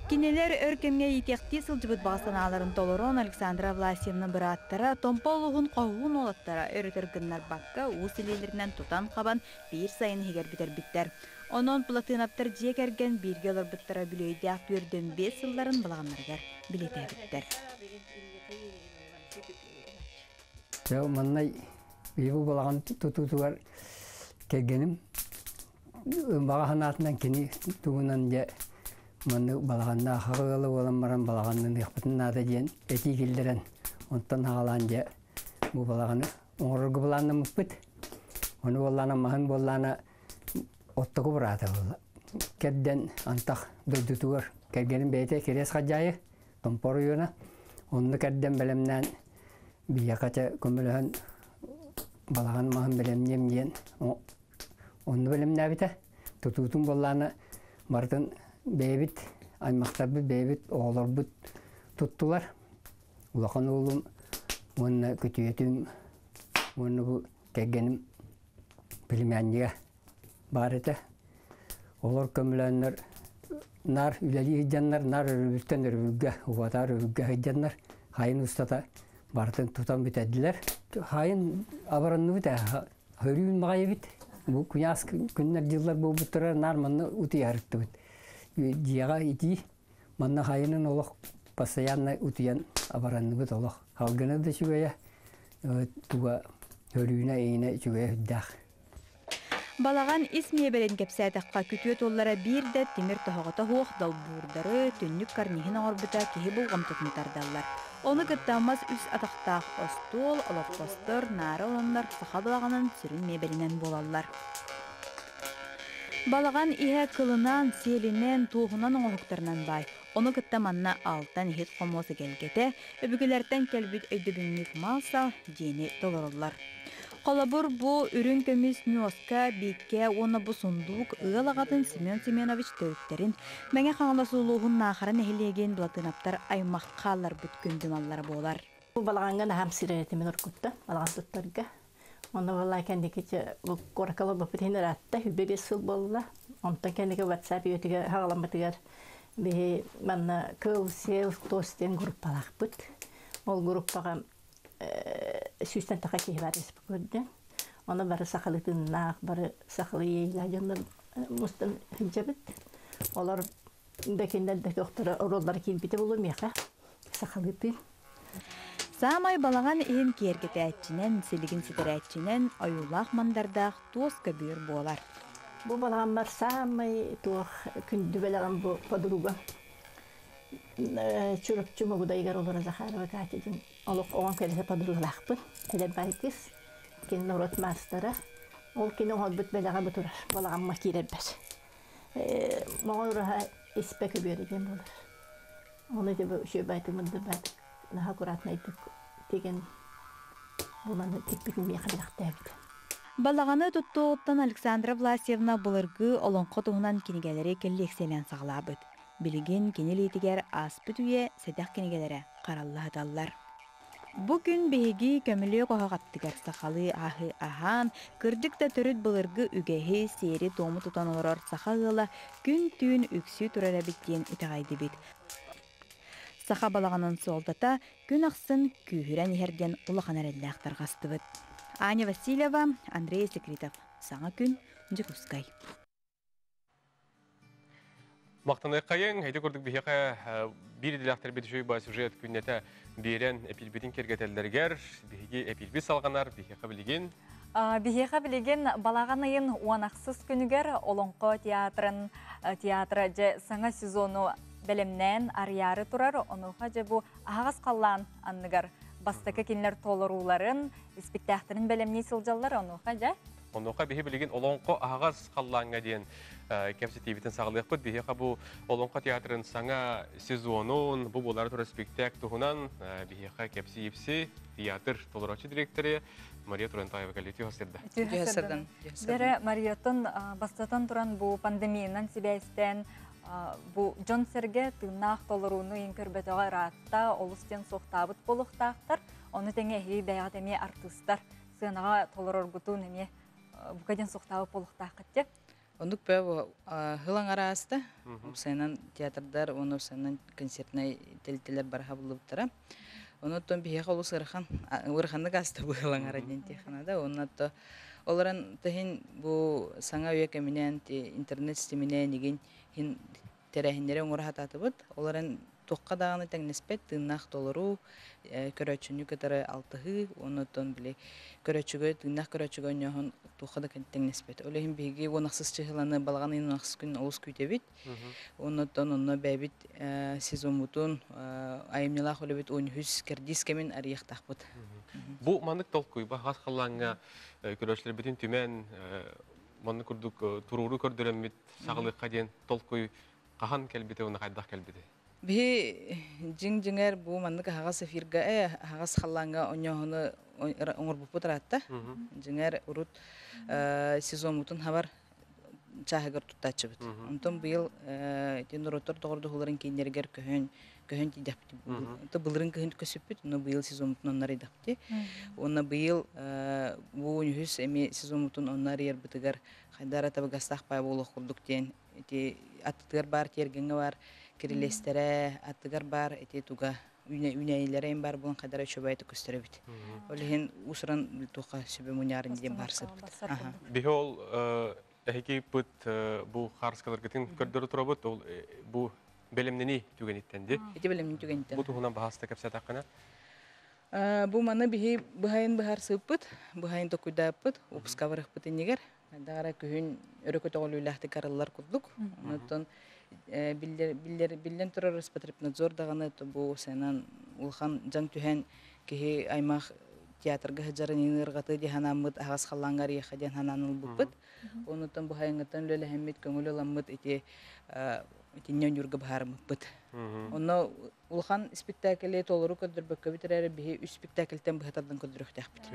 Кинилэр өр кэмҥэ иитиэхтии сылдьыбыт баҕа санааларын толорон Александра Власьевна бырааттара Томпо улууһун хоһуун уолаттара өрөтөр гыннарбакка уус илиилэринэн тутан-хабан биир сайын иһигэр бүтэрбиттэр. Онон Платынаптар дьиэ кэргэн бииргэ олорбуттара үбүлүөйдээх 45 сылларын балаҕаннарыгар билиэтээбиттэр. Дьэ, манна бу балаҕан тутуутугар кэргэним баҕа санаатынан кини тугунан дьэ маннык балаҕаннаах ыалы буолан баран балаҕаннаныахпытын наада диэн этии киллэрэн онтон аҕалаан дьэ бу балаҕаны оҥорорго былааннаммыппыт. Ону буоллаана маһын буоллаана оттоку быраата буолла. Кэрдэн антах дойдутугар кэргэним бэйэтэ Кириэс Хадьаайы Томпо оройуона. Онно кэрдэн бэлэмнээн биһиэхэ чэ көмөлөһөн балаҕан маһын бэлэмниэм диэн онно бэлэмнээбитэ. Тутуутун буоллаана барытын бэйэбит аймахтарбыт, бэйэбит оҕолорбут туттулар. Улахан уолум уонна күтүөтүм уонна бу кэргэним племяннига баар этэ. Олор көмөлөөннөр наар үлэлии сылдьаннар, наар өрөбүлтэн өрөбүлгэ, убатаар өрөбүлгэ сылдьаннар хайын устата барытын тутан бүтэрдилэр. Хайын абаранныбыт ээ, хөрүүн маҕай эбит. Бу куйаас күннэр дьыллар буолбуттара наар манна утуйарыттыбыт. Дьиэҕэ итии, манна хайынын олох постоянно утуйан абаранныбыт олох. Халгына да үчүгэйэ, туга хөрүүнэ иинэ үчүгэйэ сүрдээх. Балаҕан ис миэбэлин кэпсээтэххэ, күтүө туллара биир да тимир тоһоҕото суох долбуурдары, түннүк карниһын оҥорбута киһи болҕомтотун тардаллар. Ону кытта мас үс атахтаах остуол, олоппостор, наара олоннор саха балаҕанын сүрүн миэбэлинэн буолаллар. Балаҕан иһэ кылынан, сиэлинэн, туоһунан оҥоһуктарынан баай. Ону кытта манна алтан иһит хомуос эгэлгэтэ, өбүгэлэртэн кэлбит өйдөбүнньүк мал-сал дьиэни толороллор. Холобур, бу үрүҥ көмүс ньуоска, бииккэ уонна бу сундуук ыал аҕатын Семен Семенович төрүттэрин, Мэҥэ Хаҥалас улууһун Наахара нэһилиэгин Былатынаптар аймах хаалларбыт күндү маллара буолар. Бу балаҕаҥҥа наһаам сирэр этим уруккуттан, балаҕан туттарга. Онно буолла кэнники бу куоракка олорбуппут иһин ыраатта, 25 сыл буолла. Онтон кэнники WhatsApp үйэтигэр хаҕаламмытыгар биһи манна Кыл Сел Тос диэн группалаахпыт. Ол группаҕа сүүстэн таха киһи бар көрдө. Ону бары сахалыы тыыннаах, бары сахалыы иэйиилээх дьоннор мустан сылдьабыт. Олор да кинилэр да көхтөрө оруоллара киирбитэ буолуо миэхэ сахалыы тыын. Саамай балаҕан иһин киэргэтээччинэн, силигин ситэрээччинэн ойуулаах мандардаах туос көбүөр буолар. Бу балаҕаммар саамай туох күндү бэлэҕим бу подруга Чурапчы Мугудайыгар олоро Захарова Катя диэн олох оҕом кэлэһэ подругалаахпын. Эдэр баай кыыс. Кини норуот маастара. Ол кини оҥорбут бэлэҕэ бу турар. Балаҕамма киирэрбэр. Моҕой ураһа испэ көбүөрэ диэн буолар. Ону ити бу үчүгэй баайтык мындыр баайтык наһаа аккуратнайдык тигэн бу маны тикпитин миэхэ бэлэхтээбит. Балаҕаны туттуоҕуттан Александра Власьевна былыргы олоҥхо туһунан кинигэлэри кэллиэксийэлээн саҕалаабыт. Билигин кини илиитигэр ааспыт үйэ сэдэх кинигэлэрэ харалла сыталлар. Бу күн биһиги көмүлүөк оһох аттыгар сахалыы аһы аһаан, кырдьык да төрүт былыргы үгэһи, сиэри-туому тутан олорор саха ыала күн-түүн үксүү турар эбит диэн итэҕэйдибит. Саха балаҕанын суолтата күн ахсын күүһүрэн иһэр диэн улахан эрэллээх тарҕастыбыт. Аня Васильева, Андрей Секритов. Саҥа күн, Дьокуускай. Мактаныаххайыҥ, ити курдук биһиэхэ биир идэлээхтэрбит үчүгэй баа сюжет күннэтэ биэрэн эпиирбитин киэргэтэллэригэр биһиги эпиирбит салҕанар, биһиэхэ билигин Биһиэхэ билигин балаҕан ыйын уон ахсыс күнүгэр Олоҥхо театрын театра дьэ саҥа сезону бэлэмнээн арыйаары турар. Онуоха дьэ бу аһаҕас халлаан анныгар бастакы кинилэр толорууларын, испиктээхтэрин бэлэмнии сылдьаллар. Онуоха дьэ Онуоха биһи билигин Олоҥхо аһаҕас халлааҥҥа диэн кэпсэтиибитин саҕалыахпыт. Биһиэхэ бу Олоҥхо театрын саҥа сезонун, бу буолары турар спектакль туһунан биһиэхэ кэпсии-ипси театр толорооччу дириэктэри Мария Турантаева кэлли. Үтүө сырда. Үтүө сырдан. Бэрэ Марияттан бастатан туран бу пандемиянан сибээстээн бу дьон-сэргэ тыыннаах толорууну иин көрбөтөҕө ыраатта, олус диэн суохтаабыт буолуохтаахтар. Ону тэҥэ эһиги бэйэҕит эмиэ артыыстар сыанаҕа толороргутун эмиэ бука диэн суохтаабыт буолуохтааххыт дьэ. Оннук бөө хылаҥ арааста упсайынан театрдар уонна упсайынан концертнай тэрилтэлэр бараха буллубуттара. Онон биһиэхэ олус ыарахан ыараханнык ааста бу хылаҥ ара диэн тиэханада. Онно то олорон тыһин бу саҥа үйэ кэминэн интернет ситиминэн игин хин тэрээһиннэри оҥоро сатаатыбыт. Ол эрэн туохха даҕаны тэҥнэспэт тыыннаах толоруу, көрөөччүнү кытары алтыһыы уонна оттон били көрөөччүгэ тыыннаах көрөөччүгэ онньооһун туохха да тэҥнэспэт. Ол иһин биһиги уон ахсыс чыһыланы балаҕан ыйын ахсыс күн олус күүтэбит. Уонна оттон онно бэйэбит сезоммутун айымньылаах үлэбит уон үһүс кэрдиис кэмин арыйыахтаахпыт. Бу маннык толкуйба хас халлааҥҥа көрөөччүлэрбитин түмэн маннык курдук туруору көрдөрөммүт саҕалыахха диэн толкуй хаһан кэлбитэ уонна хайдах кэлбитэ? Биһи дьиҥ-дьиҥэр бу маннык аһаҕас эфирга аһаҕас халлааҥҥа онньооһуну оҥорбуппут ыраатта. Дьиҥэр урут сезоммутун хабар чааһыгар туттааччыбыт. Онтон быйыл ити норуоттар доҕордоһууларын кииннэригэр көһөн көһөн тиийдэхпит. Былырын кыһын көсүппүт, но быйыл сезоммутун онно арыйдахпыт. Уонна быйыл бу үһүс эми сезоммутун онно арыйарбытыгар хайдара табыгастаах паа буолуох курдук диэн ити аттытыгар баар тиэргэҥҥэ баар кирилиэстэрэ аттыгар баар ити туга үүнээйилэрэ им баар буолан хайдара үчүгэйдик көстөр эбит. Ол иһин уусуран туохха сүбэ мунньаарын диэн баар сыппыт. Биһи ол эһиги быт бу хаарыскаларгытын көрдөрө турабыт ол бу бэлэмнэнии түгэниттэн ди. Ити бэлэмнэнии түгэниттэн. Бу туһунан баһаста кэпсээтэххинэ. Бу маны биһи быһайын быһаарсыыппыт, быһайын токуйдааппыт, упска барыахпыт иннигэр. Даара күһүн өрө көтөҕүлүүлээхтик арыллар курдук. Онтон биллэр, биллэр, биллэн турар Роспотребнадзор даҕаны бу сыанан улахан дьаҥ түһэн киһи аймах театрга сылдьарын ыарҕаты диэн санааммыт аһаҕас халлааҥҥа арыйыахха диэн санаан ылбыппыт. Онуттан бу хайыҥҥыттан үлэлэһэммит, көҥүл ыламмыт ити итиннэ ойуурга быһаарыммыппыт. Онно улахан спектаклы толору көрдөрбөккөбүт эрээри биһи үс спектакльтэн быһа тардан көрдөрүөхтээхпит.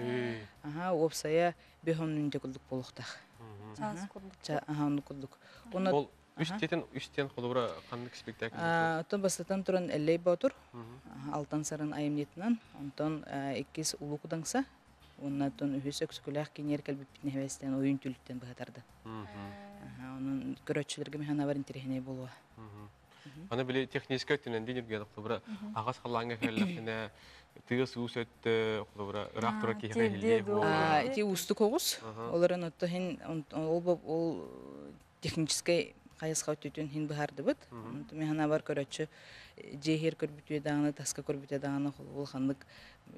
Аха, уопсайа бөһ оннун курдук буолуохтаах. Чаас курдук. Аха, оннук курдук. Онно Ол Үстетен үстен холобура ханнык спектакль? Оттон бастатан туран Эллэй Боотур, Алтан Сарын айымньытынан, онтон иккис Улуу Кудаҥса, уонна оттон үһүс Өксөкүлээх киниэр кэлбиппитин эһэбэстэн ойуун түлүттэн быһатарды. Онон көрөөччүлэргэ механабар интэриэһинэй буолуо. Аны били техническэй өттүнэн дии ньүргэн холобура аҕас халлааҥҥа кэллэххинэ тыас уус өттө холобура ыраах турар киһиэхэ иһиллиэ буолуо. Ити уустук оҕус. Олорон отто хин ол ол техническэй хайысха өттүтүн хин быһаардыбыт. Онтон мин бар көрөччү дьиэһиэр көрбүтүө даҕаны, таска көрбүтэ даҕаны холобул ханнык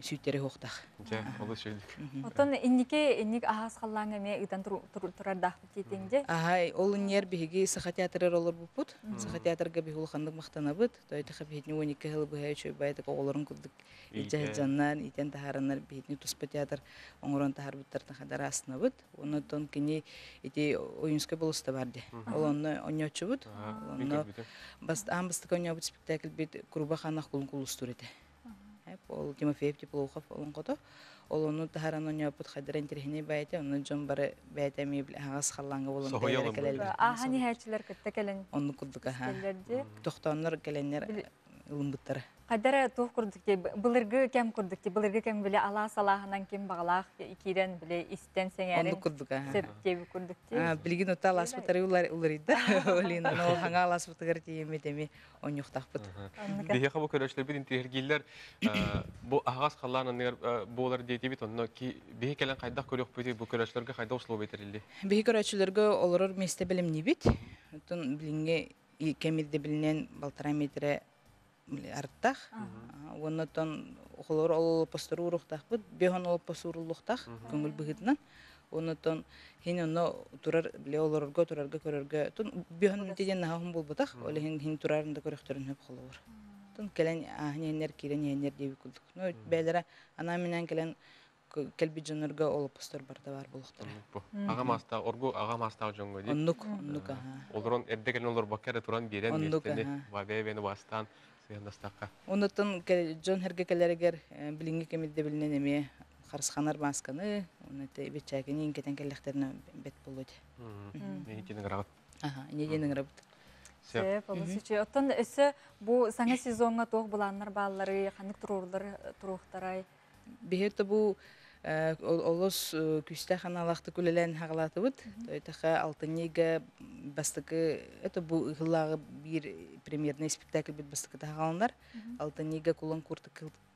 сүүттэри хуохтах. Дьэ, олус үчүгэй. Оттон инники инник аһаас халлааҥҥа эмиэ ыытан турардаахпыт диэтиҥ дии. Аһай, ол инньэр биһиги Саха театрыгар олорбуппут. Саха театрга биһи улаханнык махтанабыт. Тойтаха биһитини 12 сыл быһа үчүгэй баайдык оҕолорун курдук илдьэ сылдьаннар, иитэн таһаараннар биһитини туспа театр оҥорон таһаарбыттар тахадар астынабыт. Онон кини ити Ойуунскай болуста бар дии. Ол онно онньооччубут. Онно аан бастакы онньообут спектакльбит Куруба ханах кулун кулустуур этэ. Ол Тимофеев Теплоухов олоҥхото. Ол ону таһааран онньооппут хайдара интэриэһинэй баайта. Онно дьон бары бэйэтэ эмиэ аһаҕас халлааҥҥа буолан бэйэлэрэ кэлэллэр. Ааһан иһээччилэр кытта кэлэн Оннук курдук аха. Тохтооннор кэлэннэр ылымбыттара. Хайдара туох курдук ти былыргы кэм курдук ти былыргы кэм биле алаас алааһынан ким баҕалаах киирэн биле истэн сэҥээрин Оннук курдук аха. сөп диэби курдук ти. Билигин ута алааспытары уларыйда. Олин ол хаҥа алааспытыгар тиийэммит эми онньуктахпыт. Биһиэхэ бу көрөөччүлэрбит интириэһиргииллэр бу аһаҕас халлаан анныгар буолар диэтибит онно биһи кэлэн хайдах көрүөхпүтүй бу көрөөччүлэргэ хайдах условия тэрилли? Биһи көрөөччүлэргэ олорор миэстэ бэлэмниибит. Оттон билиҥҥи кэм ирдэбилинэн балтараа метрэ арыттах. Уонна оттон холор олоппостору уруохтаахпыт, бехон олоппос ууруллуохтаах көҥүл быһыытынан. Оннотон хин онно турар биле олорорго турарга көрөргө тун бехон диэн наһаа буолбатах. Ол иһин хин турарын да көрөхтөрүн хөп холобур. Тун кэлэн ааһын киирэн иһэннэр диэби курдук. Ну бээлэрэ анаа минэн кэлэн кэлбит дьоннорго олоппостор барда бар буолуохтара. Аҕа маастаах, оргу аҕа маастаах дьоҥҥо дии. Оннук, оннук аха. Олорон эрдэ кэлэн олорбокко эрэ туран биэрэн миэстэни бэйэ-бэйэни бастаан сыһыаннастахха. Оннуттан дьон эргэ кэлэригэр билиҥҥи кэмирдэбилинэн эмиэ харысханар маасканы, онно беччээкини инкетен кэллэхтеринэ бэт буолуо этэ. Нее диэн ыҥырабыт. Аха, не диэн ыҥырабыт. Сөп, олус үчүгэй. Оттон өссө бу саҥа сезоҥҥа туох былааннар баалларый, ханнык туруорулар туруохтарай? Биһи бу олус күүстээх аналаахтык үлэлээн хаҕалаатыбыт. Тойтаха алтынньыга бастакы это бу ыһыллааҕы биир премьерный спектакль бит бастакы таһаҕаланар. Алтынньыга кулан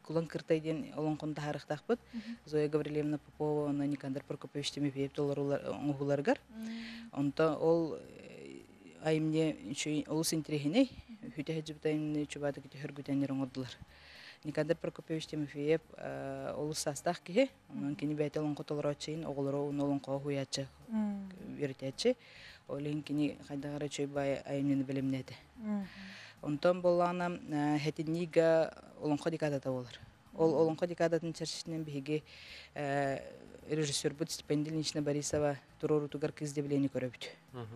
Кулан Кыртай диэн олоҥхон таһаарыахтаахпыт. Зоя Гаврильевна Попова уонна Никандр Прокопьевич Тимофеев толорулар оҥоһууларыгар. Онто ол айымньы олус интэриэһинэй. Хүтэ сылдьыбыт айымньы чубааты кити хөргүтэннэр оҥордулар. Никандр Прокопьевич Тимофеев олус саастаах киһи. Онон кини бэйэтэ олоҥхо толорооччуйун, оҕолоро уонна олоҥхоҕо уһуйааччы үөрэтээччи. Ол иһин кини хайдах эрэ үчүгэй баай айымньыны бэлэмнээтэ. Онтон буоллаҕына хэтинниигэ олоҥхо декадата буолар. Ол олоҥхо декадатын чэрчитинэн биһиги режиссербут Степан Ильинична Борисова туруорутугар «Кыз Дебилиэни» көрөбүт.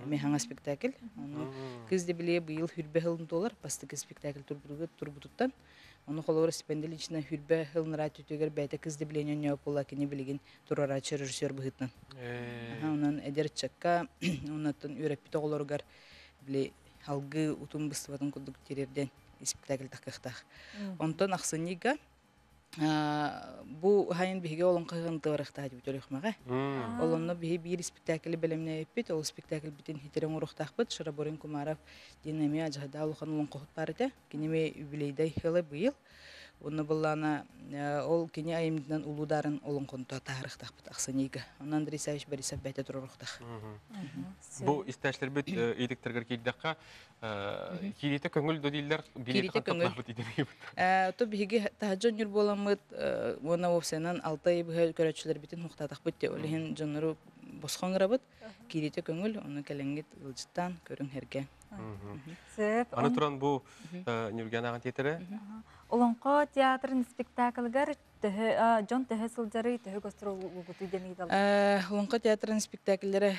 Эмиэ хаҥа спектакль. Ону «Кыз Дебилиэ» быйыл хүрбэ сылын туолар, бастакы спектакль турбутуттан. Ону холобура Степан Ильинична хүрбэ сылын түтүгэр бэйэтэ «Кыз Дебилиэни» онньообут буолла кини билигин туруорааччы режиссер быһыытынан. Онон эдэр ыччакка, оннуттан үөрэппит оҕолоругар били алгыы утум быстыбатын курдук тириэрдэн спектакль таххыахтаах. Онтон ахсынньыга бу хайын биһиги олоҥхо ыһыаҕын тыарахтаах дибит Өлүөхүмэҕэ. Ол онно биһи биир спектаклы бэлэмнээбиппит, ол спектакльбитин хитэрэн оҥоруохтаахпыт. Шараборин Кумаров диэн эмиэ адьаһадаал улахан олоҥхоһут баар этэ. Кини эмиэ юбилейдай ыла быйыл. Онно быллаана ол кини айымньытынан улуу дарын олоҥхонто таһаарыахтаахпыт ахсынньыга. Онно Андрей Исаевич Борисов бэйэтэ туруоруохтаах. Бу истээчилэрбит ыйытыктарыгар киирдэххэ, киириитэ көҥүл да дииллэр, Киириитэ көҥүл. То биһиги таһырдьа онньур буоламмыт уонна уопсайынан алта ый быһа көрөөччүлэрбитин хуохтаатахпыт дии. Ол иһин дьоннору босхо ыҥырабыт. Киириитэ көҥүл, онно кэлэҥҥит ыалдьыттаан көрүҥ эргэ. Сөп. Аны туран бу Ньурган аҕа тиэтэрэ. Олоҥхо театрын спектаклыгар төһө дьон төһө сылдьарый, төһө гастролугутуй диэн ыйыталлар. Олоҥхо театрын спектакльлэрэ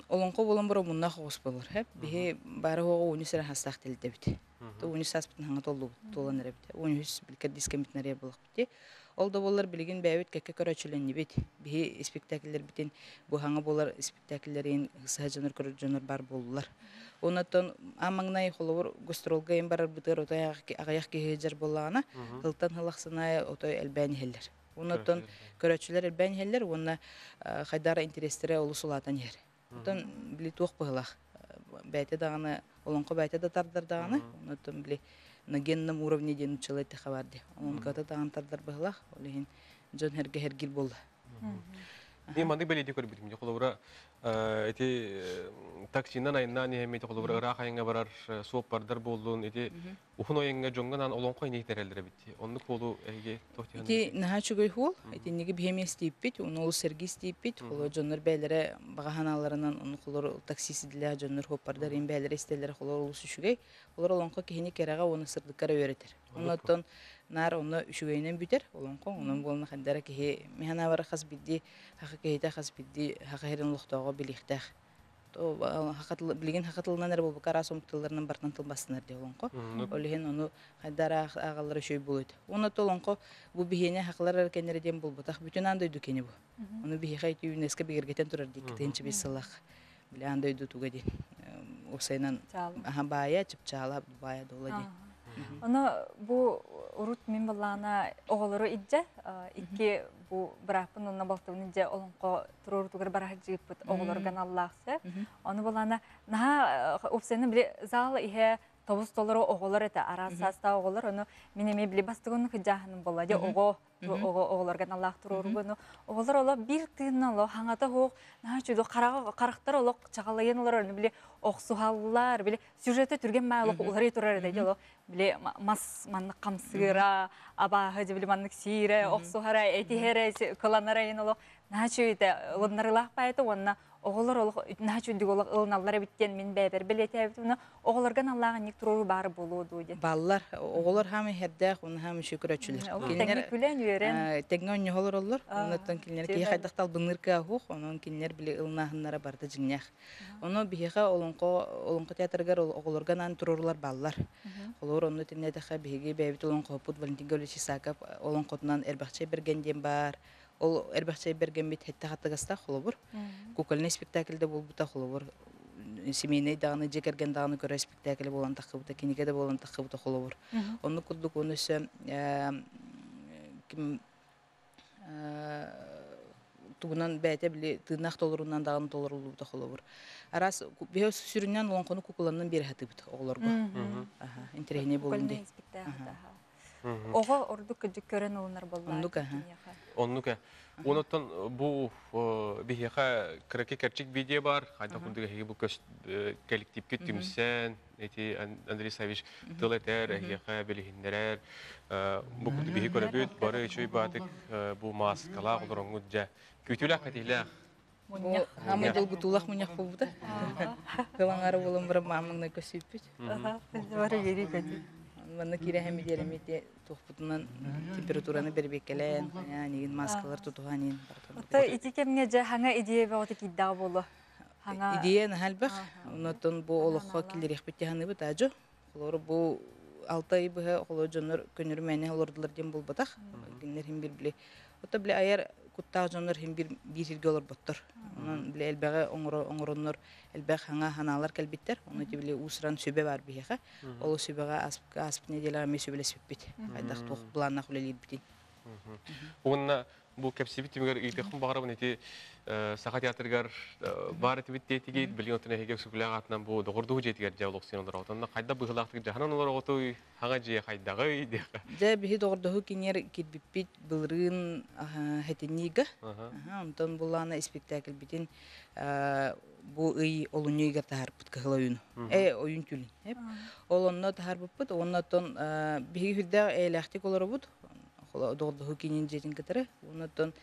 олоҥхо буолан баран муннаах оҕус буолар. Биһи баара уоҕу уунүс эрэ хастаах тэлтэбит. Уунүс сааспытын хаҥа толлубут, туолан эрэбит. Уунүс билкэрдискэмитин эрэ буолахпыт. Ол да буоллар билигин бэйэбит кэккэ көрөөччүлэннибит. Биһи испиктээкиллэрбитин бу хаҥа буолар испиктээкиллэрин сыһа дьонор көрөр дьонор бар буоллулар. Оннотон аан маҥнай холобур гастролга им барарбытыгар отой аҕыйах киһи сылдьар буоллаҕына, сылтан сыл ахсын аайы отой элбээн иһэллэр. Оннотон көрөөччүлэр элбээн иһэллэр уонна хайдара интэриэстэрэ олус улаатан иһэр. Оттон били туох быһылаах бэйэтэ даҕаны олоҥхо бэйэтэ да тардар даҕаны, оннотон били на генном уровне диэн нууччалыы эттэххэ баар дии. Онон даҕаны тардар быһылаах, ол иһин дьон эргэ эргил буолла. Мен маннык бэлиэтии көрбүтүм. Холобура, ити таксинан айаннаан иһэммит, холобура, ыраах айаҥҥа барар суоппардар буоллун, ити уһун айаҥҥа дьоҥҥо наан олоҥхо инниһитэрэллэр эбит. Оннук буолуу эһиги туох Ити наһаа үчүгэй хуол. Итинниги биһиэми истииппит, уну олус сэргии истииппит. Холо дьоннор бэйэлэрэ баҕа санааларынан, ону холор такси сидилээх дьоннор хуоппардар им бэйэлэрэ истэллэрэ холор олус үчүгэй. Олор олоҥхо киһини кэрэҕэ уонна сырдыкка эрэ үөрэтэр. Оннуттан наар онно үчүгэйинэн бүтэр олоҥхо. Онон буолна хайдара киһи миһанаабара хас биирдии хаха киһитэ хас биирдии хаха иһирин олохтооҕо билиэхтээх. Билигин хаха тылынан эрэ буолбакка араас омук тылларынан бартан тылбастанар дии олоҥхо. Ол иһин ону хайдара ааҕаллара үчүгэй буолуо этэ. Уонна олоҥхо бу биһиэнэ хахалар эрэ кэннэрэ диэн буолбатах. Бүтүн аан дойду кини бу. Ону биһиэхэ ити ЮНЕСКО бигэргэтэн турар дии 2005 сыллаах. Били аан дойду туга диэн уопсайынан баайа, чыпчаала, баайа дуола диэн. Ону бу урут мин баллаана оҕолору идже икки бу бырааппын уонна балтыбын идже олоҥхо туруорутугар бараһыдьыыппыт оҕолорго аналлаахсы. Ону балаана наһаа уопсайынан били зал иһэ тобус толору оҕолор этэ араас саастаах оҕолор ону мин эмиэ били бастыгын кыдьааһыным буолла дьэ оҕо оҕолорго аналлаах туруоругуну оҕолор олох биир тыынна олох хаҥата суох наһаа үчүгэй харахтар олох чаҕалайан олорор били охсуһаллар били сюжеты түргэн маа олох уларый турар этэ олох били мас маннык хамсыыра абааһы били маннык сиирэ охсуһара этиһэрэ кыланара ин олох наһаа үчүгэй ылыннарылаах баайта уонна оҕолор олох наһаа үчүгэй олох ылыналлар эбит диэн мин бэйэбэр бэлиэтээбитим уонна оҕолорго аналлаах инник туруоруу баар буолуо дуу диэн. Баллар оҕолор хаамы иһэрдээх уонна хаамы үчүгэй көрөөччүлэр. Кинилэр күлэн үөрэн тэҥҥэ онньоһол олороллор. Оннуттан кинилэр киһи хайдах талбынныыр кыаһуох, онон кинилэр били ылынааһыннара барыта дьиҥнээх. Ону биһиэхэ олоҥхо олоҥхо театрыгар оҕолорго анаан туруорулар баллар. Холобур онно тиннээтэххэ биһиги бэйэбит олоҥхоһуппут Валентин Гаврильевич Исаков олоҥхотунан Эрбэхчэй Бэргэн диэн баар. Ол Эрбэхчэй Бэргэммит хэттэ хаттыгастаах холобур. Кукольный спектакль да буолбута холобур семейный даҕаны дьиэ кэргэн даҕаны көрөр спектакль буолан таххыбыта, кинигэ да буолан таххыбыта холобур. Оннук курдук оны өссө ким тугунан бэйэтэ били тыыннаах толорунан даҕаны толоруллубута холобур. Араас биһи сүрүннээн олоҥхону кукуланан биэрэ сатыыбыт оҕолорго. Интэриэһинэй буолун дии. Оҕо ордук кырдьык көрөн ылынар буоллаа. Оннук аха. Оннук э. Онуттан бу биһиэхэ кыракый кэрчик видео бар. Хайдах курдук эһиги бу коллективкит түмсэн, эти Андрей Савич тыл этэр, эһиэхэ билиһиннэрэр. Бу курдук биһи көрөбүт, бары үчүгэй баатык бу мааскалаах олороҥҥут дьэ. Күүтүүлээх кэтиилээх. Мунньах. Хамай долгутуулах мунньах буолбута. Кылаҥары буолан баран маамаҥнай көсүүппүт. Бары үөрүү көтүү. Манна киирэһэн бидиэремити туохпутунан температураны бэрбиэккэлээн, анигин маскалар тутуһан иин Ото ити кэмҥэ дьэ хаҥа идея бөҕөтө киирдэҕэ буолуо. Хаҥа Идея наһаа элбэх. Оннуттан бу олоххо киллэриэхпит дьаһаныыбыт аадьу. Холобур бу алта ый быһа холобур дьоннор көннөрү мээнэ олордулар диэн буолбатах. Кинилэр иһин бир били Ото били айар куттаах дьоннор иһин бир биир сиргэ олорботтор. Онон били элбэҕи оҥороннор элбэх хаҥа ханаалар кэлбиттэр. Ону ити били уусуран сүбэ бар биһиэхэ. Ол сүбэҕэ ааспыт нэдиэлэҕэ эмиэ сүбэлэспиппит. Хайдах туох былааннаах үлэлиирбитин. Уонна бу кэпсиибит түмүгэр ыйытыахпын баҕарабын ити Саха театрыгар баар этибит диэтигит, билигин оттон эһиги Өксөкүлээх аатынан бу доҕордоһуу дьиэтигэр дьэ олохсуйан олороҕут. Онно хайдах быһыылаахтык дьаһанан олороҕутуй, хаҥа дьиэ хайдаҕый диэххэ. Дьэ биһи доҕордоһуу киниэр киирбиппит былырыын хэтинниигэ. Онтон булаана испиктээкилбитин бу ый олунньу ыйыгар таһаарбыт кыһыл ойууну. Э ойуун түүлүн. Ол онно таһаарбыппыт. Уонна оттон биһиги сүрдээх эйэлээхтик олоробут. Доҕордоһуу киинин дьиэтин кытары. Уонна оттон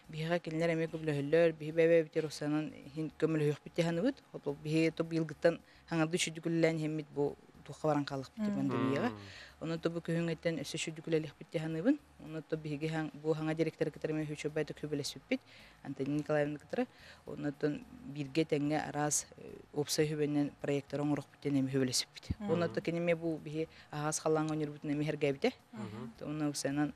биһиэхэ кинилэр эмиэ көмөлөһөллөр. Биһи бэйэ-бэйэбитигэр ыксанан иһин көмөлөһүөхпүт дьаһаныбыт. Биһи то быйылгыттан хаҥарды үчүдүк үлэлээн иһэммит бу туохха баран хааллахпыт пандемияҕа. Онон то бу күһүҥҥэттэн өссө үчүдүк үлэлиэхпит дьаһаныбын. Онон то биһиги бу хаҥа директоры кытары эмиэ үчүгэй көбөлөспүппүт. Антонина Николаевна кытары. Оннуттан бииргэ тэҥҥэ араас уопсай хүбэнэн проекттары оҥорохпут диэн эмиэ хүбэлэспиппит. Оннуттан кини эмиэ бу биһи аһаҕас халлааҥҥа оонньуурбутун эмиэ сэргээбитэ. Онно ыксанан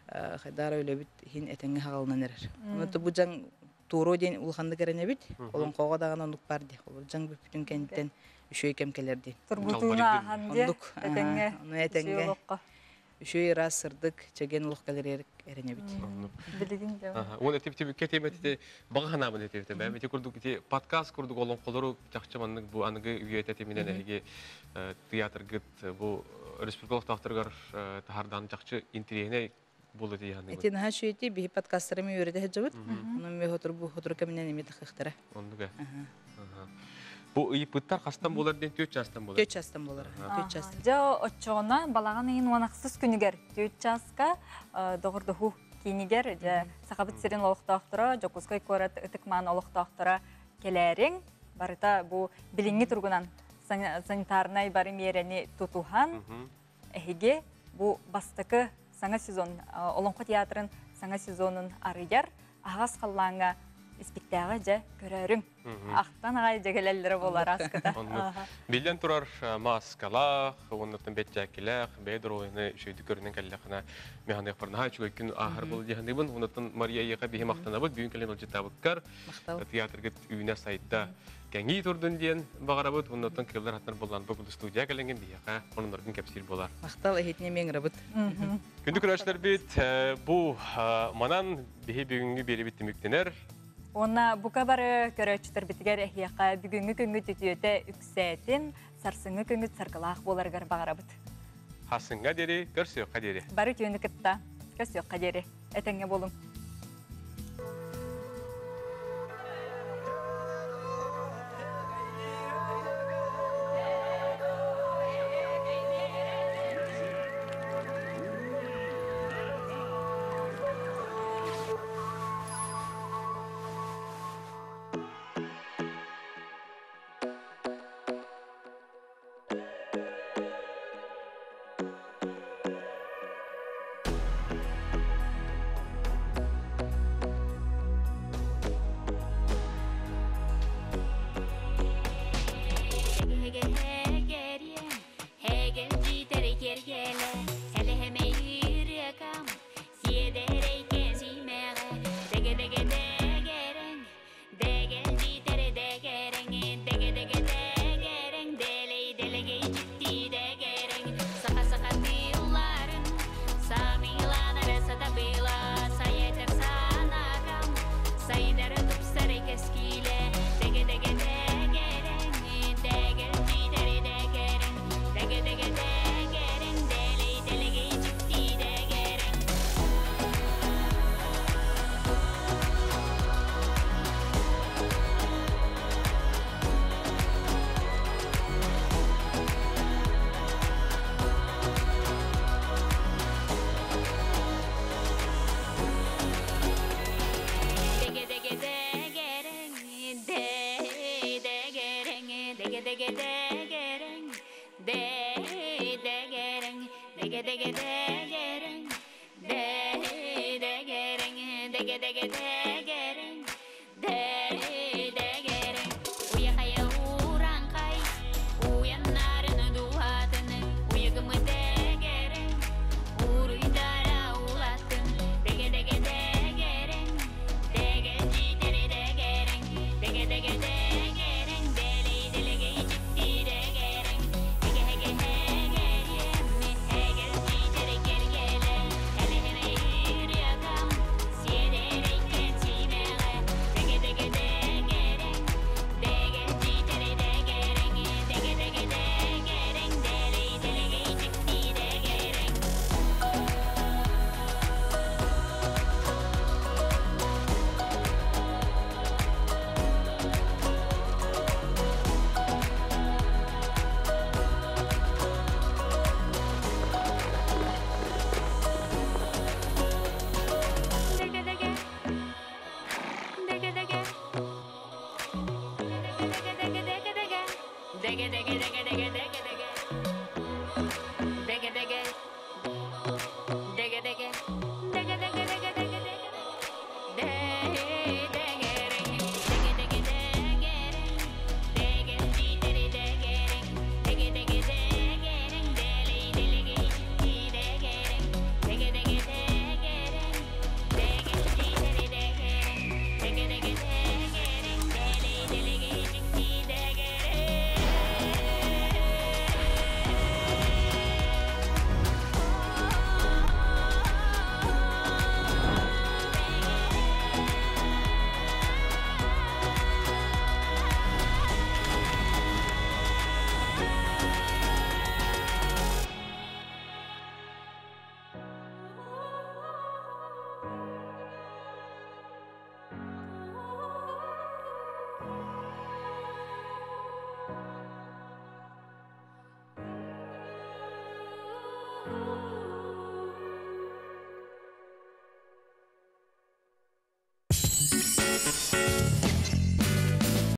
Хайдара үлэбит хин этеңге хагалынан эрер. Оны бу жаң туро ден улханды керенебит. Олонкого даган онук бар ди. Ол жаң бүтүн кенттен үшөй кем келер ди. Тургутууна ахан ди. Этеңге. Ону этеңге. Үшөй рас сырдык чеген улук келер эренебит. Билигин де. Он этип тип кетемети бага ханабын этип бә. Бити курдук ити подкаст курдук олон колору жакчы маннык бу аныгы үйөтө тиминен эге театр гыт бу республикалык тактыргар тахардан жакчы интерьене болду дияны. Эти наха шүйети биһи подкасттарымы үйрөтө хеджабыт. Ону ме хотур бу хотур кеминен эме тахыктара. Ондуга. Бу ыйыпыттар кастан болар ден 4 частан болар. 4 частан болар. 4 частан. Жо отчоона балаган ыйын 16 күнүгер 4 часка догордуху кинигер же сахабыт сирин олохтоохторо Жокускай корат ытыкман олохтоохторо келерин барыта бу билиңи тургунан санитарнай бары мерени тутухан эхиге бу бастыкы саңа сезон Олонхо театрын саңа сезонун арыяр агас каллаңа испиктагы же көрөрүң. Ахтан агай жегелелери болар аскыта. Билен турар маскалах, оннотон бетчакилах, бедройны шөйдү көрүнөн келлехна механик барна чугай күн ахыр бол диханыбын, оннотон Мария Ега бихи мактанабыт, бүгүн келен олжытабыккар. Театргыт үйүнө сайтта кеңи турдун диен багарабыт, оннотон кылдар хатнар болан бу студия келенген бияка, оннордун кепсил болар. Мактал эхитне мен рабыт. Күндү көрөчлөр бит, бу манан бихи бүгүнгү берибит түмүктенер. Онна бука бары көрөчтөр битигер эхияка бүгүнгү күнгү түтүөтө үксәтин, сарсыңы күнгү саргылаах боларгар багарабыт. Хасынга дери, көрсөккө дери. Бары түйүнү кытта, көрсөккө дери. Этеңге болуң. Dege dege dege dege dege.